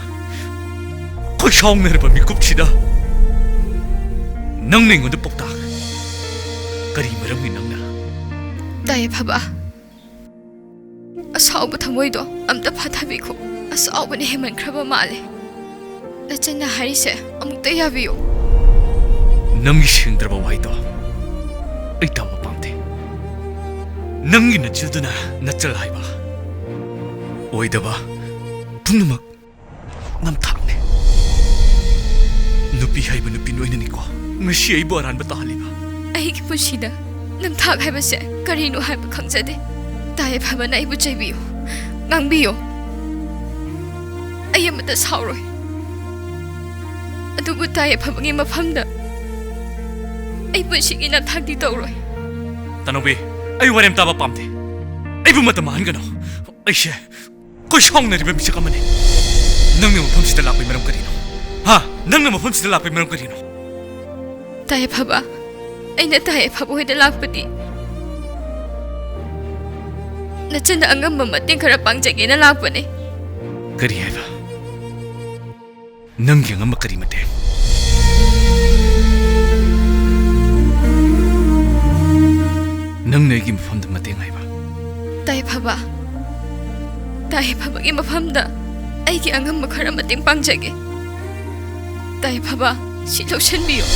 ꯈꯣꯏꯁꯥꯎꯅꯔꯕ ꯃꯤꯀꯨꯞꯁꯤꯗ ꯅꯪꯅ ꯑꯩꯉꯣꯟꯗ ꯄꯥꯎꯇꯥꯛ ꯀꯔꯤ ꯃꯔꯝꯒꯤ ꯅꯪꯅ? ꯇꯥꯏꯌꯦꯐꯕ, ꯑꯁꯥꯎꯕ ꯊꯃꯣꯏꯗꯣ ꯑꯝꯇ ꯐꯥꯊꯕꯤꯈꯣ꯫ ꯑꯁꯥꯎꯕꯅ ꯍꯦꯟꯃꯟꯈ꯭ꯔꯕ ꯃꯥꯜꯂꯦ꯫ ꯅꯆꯟꯅ ꯍꯥꯏꯔꯤꯁꯦ ꯑꯃꯨꯛꯇ ꯌꯥꯕꯤꯌꯨ꯫ ꯅꯪꯒꯤ ꯁꯦꯡꯗ꯭ꯔꯕ ꯋꯥꯍꯩꯗꯣ ꯑꯩ ꯇꯥꯕ ꯄꯥꯝꯗꯦ꯫ ꯅꯪꯒꯤ ꯅꯆꯤꯜꯗꯨꯅ ꯅꯆꯜ ꯍꯥꯏꯕ ꯑꯣꯏꯗꯕ ꯄꯨꯝꯅꯃꯛ ꯅꯝꯊꯥꯛꯅꯦ꯫ ꯅꯨꯄꯤ ꯍꯥꯏꯕ ꯅꯨꯄꯤ ꯅꯣꯏꯅꯅꯤꯀꯣ ꯉꯁꯤ ꯑꯩꯕꯨ ꯑꯔꯥꯟꯕ ꯇꯥꯍꯜꯂꯤꯕ꯫ ꯑꯩꯒꯤ ꯄꯨꯟꯁꯤꯗ ꯅꯝꯊꯥꯛ ꯍꯥꯏꯕꯁꯦ ꯀꯔꯤꯅꯣ ꯍꯥꯏꯕ ꯈꯪꯖꯗꯦ꯫ ꯇꯥ ꯌꯥꯏꯐꯕꯅ ꯑꯩꯕꯨ ꯆꯩꯕꯤꯌꯨ, ꯉꯥꯡꯕꯤꯌꯨ꯫ ꯑꯩ ꯑꯃꯠꯇ ꯁꯥꯎꯔꯣꯏ꯫ ꯑꯗꯨꯕꯨ ꯇꯥ ꯌꯥꯏꯐꯕꯒꯤ ꯃꯐꯝꯗ ꯑꯩ ꯄꯨꯟꯁꯤꯒꯤ ꯅꯝꯊꯥꯛꯇꯤ ꯇꯧꯔꯣꯏ꯫ ꯇꯅꯧꯕꯤ, ꯑꯩ ꯋꯥꯔꯦꯝ ꯇꯥꯕ ꯄꯥꯝꯗꯦ꯫ ꯑꯩꯕꯨ ꯃꯇꯝ ꯃꯥꯡꯍꯟꯒꯅꯨ꯫ ꯑꯩꯁꯦ ꯑꯩꯈꯣꯏ ꯁꯥꯎꯅꯔꯤꯕ ꯃꯤꯁꯛ ꯑꯃꯅꯤ꯫ ꯅꯪꯅ ꯃꯐꯝꯁꯤꯗ ꯂꯥꯛꯄꯒꯤ ꯃꯔꯝ ꯀꯔꯤꯅꯣ? ꯍꯥ? ꯅꯪꯅ ꯃꯐꯝꯁꯤꯗ ꯂꯥꯛꯄꯒꯤ ꯃꯔꯝ ꯀꯔꯤꯅꯣ? ꯇꯥ ꯌꯥꯏꯐꯕ, ꯑꯩꯅ ꯇꯥ ꯌꯥꯏꯐꯕ ꯍꯣꯏꯗ ꯂꯥꯛꯄꯗꯤ ꯅꯆꯟꯅ ꯑꯉꯝꯕ ꯃꯇꯦꯡ ꯈꯔ ꯄꯥꯡꯖꯒꯦꯅ ꯂꯥꯛꯄꯅꯦ꯫ ꯀꯔꯤ ꯍꯥꯏꯕ? ꯅꯪꯒꯤ ꯑꯉꯝꯕ ꯀꯔꯤ ꯃꯇꯦꯡ? ꯅꯪꯅ ꯑꯩꯒꯤ ꯃꯐꯝꯗ ꯃꯇꯦꯡ ꯍꯥꯏꯕ? ꯇꯥ ꯌꯥꯏꯐꯕ, ꯇꯥ ꯌꯥꯏꯐꯕꯒꯤ ꯃꯐꯝꯗ ꯑꯩꯒꯤ ꯑꯉꯝꯕ ꯈꯔ ꯃꯇꯦꯡ ꯄꯥꯡꯖꯒꯦ꯫ ꯇꯥ ꯌꯥꯏꯐꯕ, ꯁꯤ ꯂꯧꯁꯤꯟꯕꯤꯌꯨ꯫